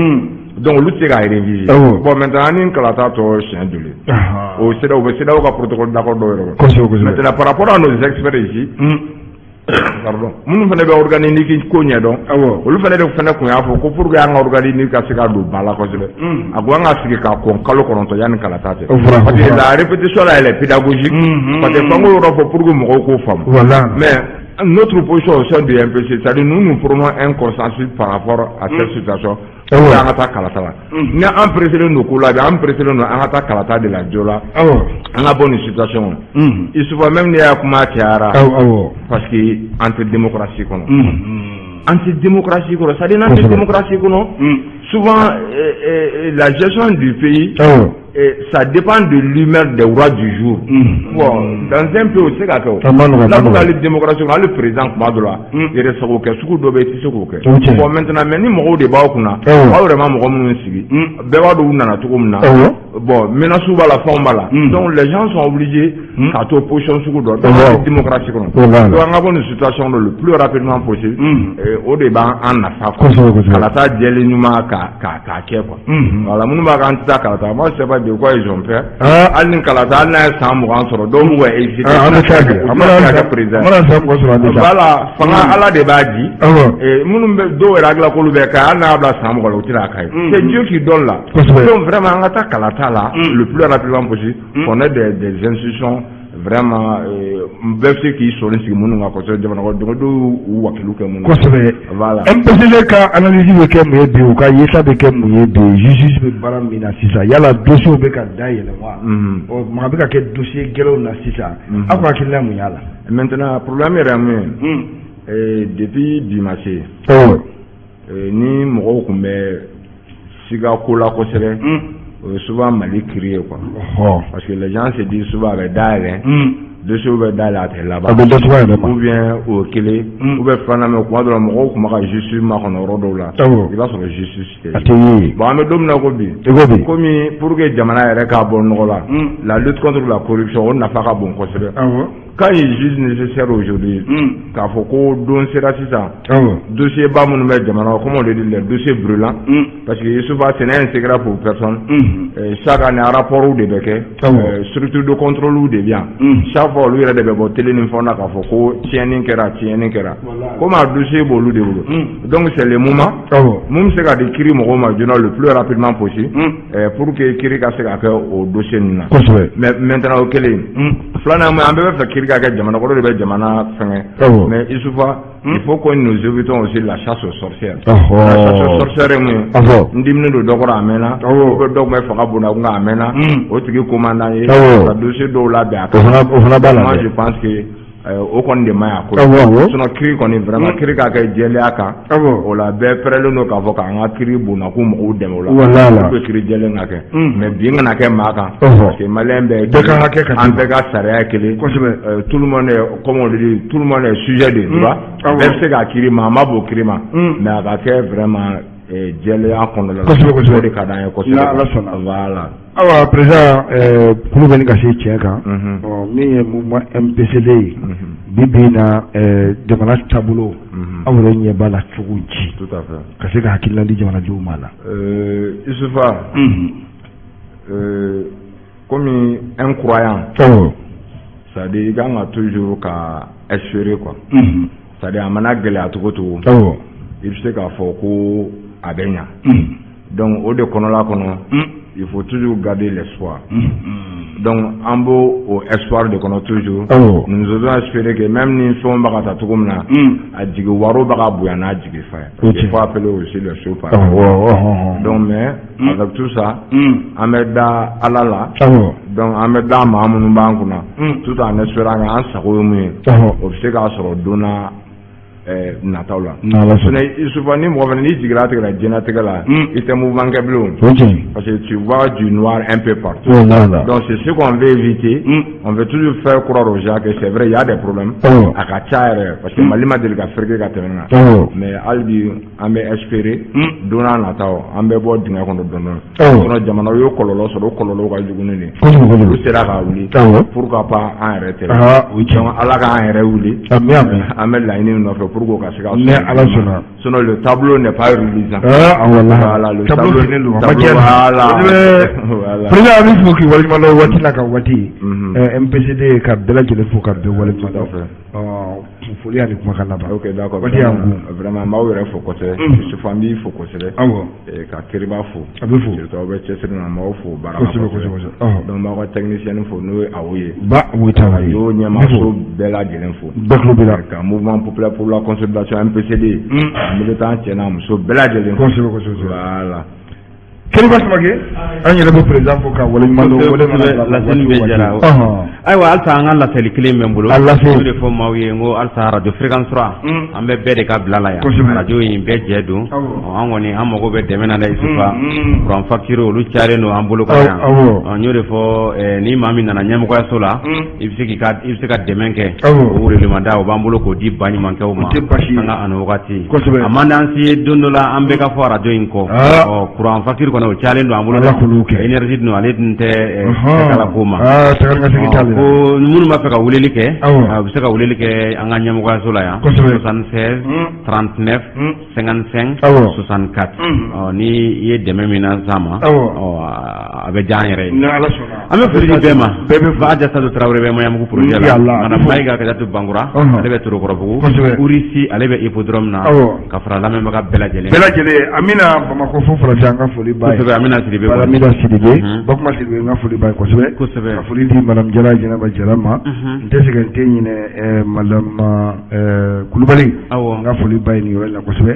Donc olu tɛ se k'a réviser. Bon, maintenant, an ni kalata tɔ siɲɛ joli? O CEDEAO, u bɛ CEDEAO ka protocole d'accord dɔw yɛrɛ kɔnɔ. Kosɛbɛ kosɛbɛ. Maintenant, par rapport à nos experts ici, pardon, minnu fana bɛ organe unique ko ɲɛdɔn, olu fana de fana tun y'a fɔ ko pour que an ka organe unique ka se ka don ba la kosɛbɛ, a ko an ka sigi ka kɔn kalo 9 yanni kalata cɛ. O fɔra, o Parce que fɔra. la répétition là, elle est pédagogique, parce que f'an k'o yɔrɔ fɔ pour que mɔgɔw k'o faamu. Mais notre position au sein du MPC, c'est-à-dire nous, nous prenons un consensus par rapport à cette situation. An ka taa kalata la. Ni an pressé don ko la bi, an pressé don an ka taa kalata de la joona. An ka bɔ nin situation kɔnɔ. Isufa, même n'i y'a kuma cayara, Awɔ awɔ. parce que an tɛ démocratie kɔnɔ. An tɛ démocratie kɔnɔ, c'est-à-dire n'an tɛ démocratie kɔnɔ, souvent la gestion du pays, ça dépend de l'humeur des rois du jour. Bon, dans un pays, o tɛ se ka kɛ o. A ma nɔgɔn, a ma N'a fɔ nɔgɔn. k'ale démocratie kɔnɔ, hali président kuma dɔ la, yɛrɛ sago kɛ sugu dɔ bɛ yen, i tɛ se k'o kɛ. O tiɲɛ. Bon, maintenant, mais ni mɔgɔw de b'aw kunna, aw yɛrɛ ma mɔgɔ minnu sigi, bɛɛ b'a dɔn u nana cogo min na. Bon, menaces b'a la, fɛnw b'a la. Donc les gens sont obligés ka to position sugu dɔ. Donc an tɛ démocratie kɔnɔ. Donc an ka bɔ nin situation dɔ le plus rapidement possible. O de b'an an nafa quoi. Kosɛbɛ kosɛbɛ. Kalata jɛlen ɲuman ka ka k'a kɛ quoi. Voilà, minnu b'a k'an tɛ taa kalata, moi je sais pas de quoi ils ont peur. Hali ni kalata, hali n'a ye san 20 sɔrɔ, dɔw b'u ka hésiter. An bɛ taa kɛ. U An tɛna se mana ka kɛ président. an mana san 20 sɔrɔ, an bɛ taa. Voilà, fanga Ala de b'a di. Minnu bɛ dɔw yɛrɛ hakili la k'olu bɛ kɛ, hali n'a y'a bila san 20 la, u tɛna k'a ye. C'est Dieu qui donne là. Donc vraiment, an ka taa kalata la le plus rapidement possible, qu'on ait des institutions vraiment bɛɛ bɛ se k'i sɔnni sigi minnu kan kosɛbɛ, jamana kɔnɔdenw dɔw y'u wakilu kɛ minnu. Voilà. MPCD ka analyse bɛ kɛ mun ye bi, u ka yeta bɛ kɛ mun ye bi, justice bɛ baara min na sisan, yala dossier bɛ ka dayɛlɛ wa? Ɔ, maga bɛ ka kɛ dossier gɛlɛnw na sisan. Aw ka hakilina mun y'a la? Maintenant, problème yɛrɛ ye mun ye, depuis bi ma se, ni mɔgɔw tun bɛ siga ko la kosɛbɛ, o ye souvent Mali kiiri ye quoi. Parce que les gens se disent souvent a bɛ dayɛlɛ, dossier bɛ dayɛlɛ, a tɛ laban. A bɛ datugu a yɛrɛ ma. Ou bien o ye kelen, ou bien filanan, mais kuma dɔ la mɔgɔw tun bɛ ka justice makɔnɔ yɔrɔ dɔw la. I b'a sɔrɔ justice tɛ. A tɛ ye. Bon, an bɛ don min na ko bi. I ko bi. Komi pour que jamana yɛrɛ k'a bɔ nɔgɔ la, la lutte contre la corruption, o nafa ka bon kosɛbɛ. Quand il juge nécessaire aujourd'hui, k'a fɔ ko don sera sisan, dossier ba minnu bɛ jamana kɔnɔ, comme on le dit, les dossiers brûlants, parce que Youssoufa, ce n'est un secret pour personne, chaque année rapport de bɛ kɛ, structure de contrôle de bɛ yan, chaque fois olu yɛrɛ de bɛ bɔ télé ni fɛnw na k'a fɔ ko tiɲɛni kɛra, tiɲɛni kɛra, comme a dossier b'olu de bolo, donc c'est le moment mun bɛ se ka di kiiri mɔgɔw ma joona, le plus rapidement possible, pour que kiiri ka se ka kɛ o dossier ninnu na. Mais maintenant, o kelen, filanan mun ye, an bɛɛ bɛ fɛ kiiri ka kɛ jamana kɔnɔ de bɛ jamana fɛngɛ, mais Isufa, il faut que nous évitons aussi la chasse aux sorcières. La chasse aux sorcières ye mun ye? N diminen don dɔ kɔrɔ a mɛnna, ou bien dɔw tun bɛ fanga bonda kun kan a mɛnna, o tigi ko man d'an ye, ka dossier dɔw labɛn a O fana b'a la. Moi je pense que o kɔni de man ɲi a ko la. Sinon kiiri kɔni, vraiment, kiiri ka kɛ jɛlenya kan, o la bɛɛ pɛrɛlen don k'a fɔ k'an ka kiiri bonda ko mɔgɔw dɛmɛ o la pour que kiiri jɛlen ka kɛ, mais bin kana kɛ maa kan, parce que malien bɛɛ Bɛɛ ka hakɛ ka an bɛɛ ka sariya ye kelen. Tout le monde est, comme on le dit, tout le monde est sujet de droit. Bɛɛ bɛ se k'a kiiri ma, a ma b'o kiiri ma, mais a ka kɛ vraiment jɛlenya kɔnɔna la. Kosɛbɛ. O de ka d'an ye kosɛbɛ. Ni Ala sɔnna. Voilà. Ayiwa, président, kulu bɛ nin ka se tiɲɛ kan. Ɔ, min ye mouvement MPCD ye, bi bi in na, jamana taabolo, aw yɛrɛ ɲɛ b'a la cogo di? Tout à fait. Ka se ka hakilina di jamanadenw ma la. Isufa, comme un croyant, c'est-à-dire i kan ka toujours ka espérer quoi. C'est-à-dire a mana gɛlɛya cogo cogo, i bɛ se k'a fɔ ko a bɛ ɲa. Donc o de kɔnɔla kɔnɔ, il faut toujours garder l'espoir. Donc an b'o o espoir de kɔnɔ toujours. Nous osons espérer que même ni fɛnw bɛ ka taa cogo min na, a jigi waro bɛ ka bonya n'a jigi fa ye. Il faut appeler aussi les choses par donc, mais avec tout ça, an bɛ da Ala la. Donc an bɛ da maa minnu b'an kunna, tout en espérant que an sago ye mun ye, o bɛ se k'a sɔrɔ don na nataw la. Sinon ni mɔgɔ fana n'i jiginna tigɛra diɲɛlatigɛ la, i tɛ mouvement kɛ bilen, parce que tu vois du noir un peu partout. Donc c'est ce qu'on veut éviter. On veut toujours faire croire aux gens que c'est vrai, il y a des problèmes, a ka ca yɛrɛ, parce que Mali ma deli ka fereke ka tɛmɛ nin kan, mais hali bi an bɛ espérer don n'a nataw an bɛ bɔ dingɛ kɔnɔ dɔɔnin dɔɔnin. Sinon jamanaw ye kɔlɔlɔ sɔrɔ, o kɔlɔlɔw ka jugu ni nin ye, olu sera ka wuli, pourquoi pas an yɛrɛ tɛ? Donc Ala k'an yɛrɛ wuli, an bɛ laɲini min nɔfɛ pour que ka se ka Ni Ala sɔnna. Sinon le tableau n'est pas reluisant. Ah voilà, le tableau tableau, voilà. Voilà. Président, an bɛ fo k'i waleɲuman dɔn waati la ka waati MPCD ka bɛɛ lajɛlen fo ka bɛɛ waleɲuman dɔn. Foli ani kumakan laban. Ok, d'accord. Waati y'an kun. Vraiment n b'aw yɛrɛ fo kosɛbɛ. Yusufu, an b'i fo kosɛbɛ. Ka Keriba fo. A bɛ fo. Surtout aw bɛ cɛsiri na, n b'aw fo baara la. Kosɛbɛ kosɛbɛ kosɛbɛ. Donc n b'aw ka technicien fo, n'o ye aw ye. Ba Woyitala ye. Radio ɲɛmaaso bɛɛ lajɛlen fo. Bɛɛ tulo b'i la. Ka Mouvement populaire pour la consolidation, MPCD. Militant cɛ n'a muso bɛɛ lajɛlen. Kosɛbɛ kosɛbɛ. Voilà. Keriba Samake, an yɛrɛ bɛ président fo ka waleɲuman dɔn. Wele laseli bɛ jara. Ayiwa, halisa an ka laseli kelen bɛ n bolo. A lase. O de fɔ maaw ye n ko halisa radio Fréquence 3, an bɛ bɛɛ de ka bila la yan. Radio in bɛɛ jɛ don. An kɔni an mago bɛ dɛmɛ na dɛ, Isufa. Courant facture olu cayalen don an bolo kan yan. N y'o de fɔ, ni maa min nana ɲɛmɔgɔyaso la, i bɛ se k'i ka i bɛ se ka dɛmɛ kɛ. O welemada o b'an bolo k'o di baɲumankɛw ma. Sanga ani wagati. A man d'an si ye don dɔ la an bɛɛ ka fɔ radio in kɔ. Ɔ courant facture kɔni o cayalen don an bolo. Ala k'olu kɛ. Énergie dun, ale dun tɛ kala ko ma. Ko minnu b'a fɛ ka weleli kɛ, u bɛ se ka weleli kɛ an ka ɲɛmɔgɔyaso la yan. 76 39 55 64. Ni i ye dɛmɛ min na s'an ma, a bɛ diya an yɛrɛ ye. An bɛ foli di bɛɛ ma. Ba Jasadu Tarawele bɛ Maɲanbugu projet la. Madame Mayiga Kajatu Bankura, ale bɛ Torokɔrɔbugu. Urisi, ale bɛ hippodrome na. Ka fara lamɛnbaga bɛɛ lajɛlen. Bɛɛ lajɛlen. An bɛna Bamakɔ fo Faransi, an ka foli b'a ye. Kosɛbɛ, Amina Sidibe. Amina Sidibe, Bakuma Sidibe, n ka foli b'a ye kosɛbɛ. Kosɛbɛ. Ka foli di madame Jara, Jɛnɛba Jara ma. N tɛ sɛgɛn, n tɛ ɲinɛ madame Kulubali. N ka foli b'a ye nin yɔrɔ in na kosɛbɛ.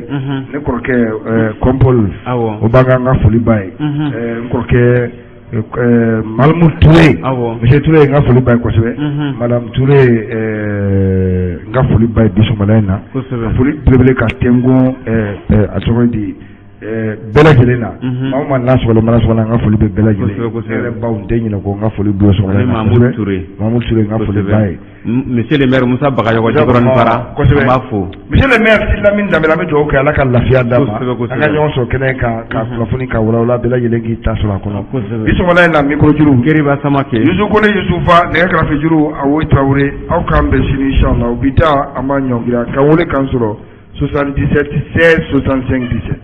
Ne kɔrɔkɛ Kɔnpol. O b'an ka n ka foli b'a ye. N kɔrɔkɛ Malimu Ture. Monsieur Ture, n ka foli b'a ye kosɛbɛ. Madame Ture, n ka foli b'a ye bi sɔgɔmada in na. Ka foli belebele ka tɛnko a tɔgɔ di bɛɛ lajɛlen na. Maa o maa n'a sɔgɔlen mana sɔgɔma, n ka foli bɛ bɛɛ lajɛlen. Ne yɛrɛ baw, n tɛ ɲinɛ ko n ka foli b'u ye sɔgɔmada in na. Mamudu Ture. Mamudu Ture, n ka foli b'a ye. Monsieur le maire Musa Bagayogo Jikɔrɔni Para, an b'a fo. Monsieur le maire Sidi Lamine Danbɛlɛ, an bɛ dugawu kɛ Ala ka lafiya d'a ma. An ka ɲɔgɔn sɔrɔ kɛnɛ kan ka kunnafoni ka walawala bɛɛ lajɛlen k'i ta sɔrɔ a kɔnɔ. Bi sɔgɔmada in na, micro juru. Keriba Samake. Yusu Kone Yusufa, nɛgɛ kɛrɛfɛ juru Awoyi Tarawele, aw k'an bɛn sini inchallah. U bi taa an b'a ɲɔngiri k'an wele k'an sɔrɔ 77 16 65 17.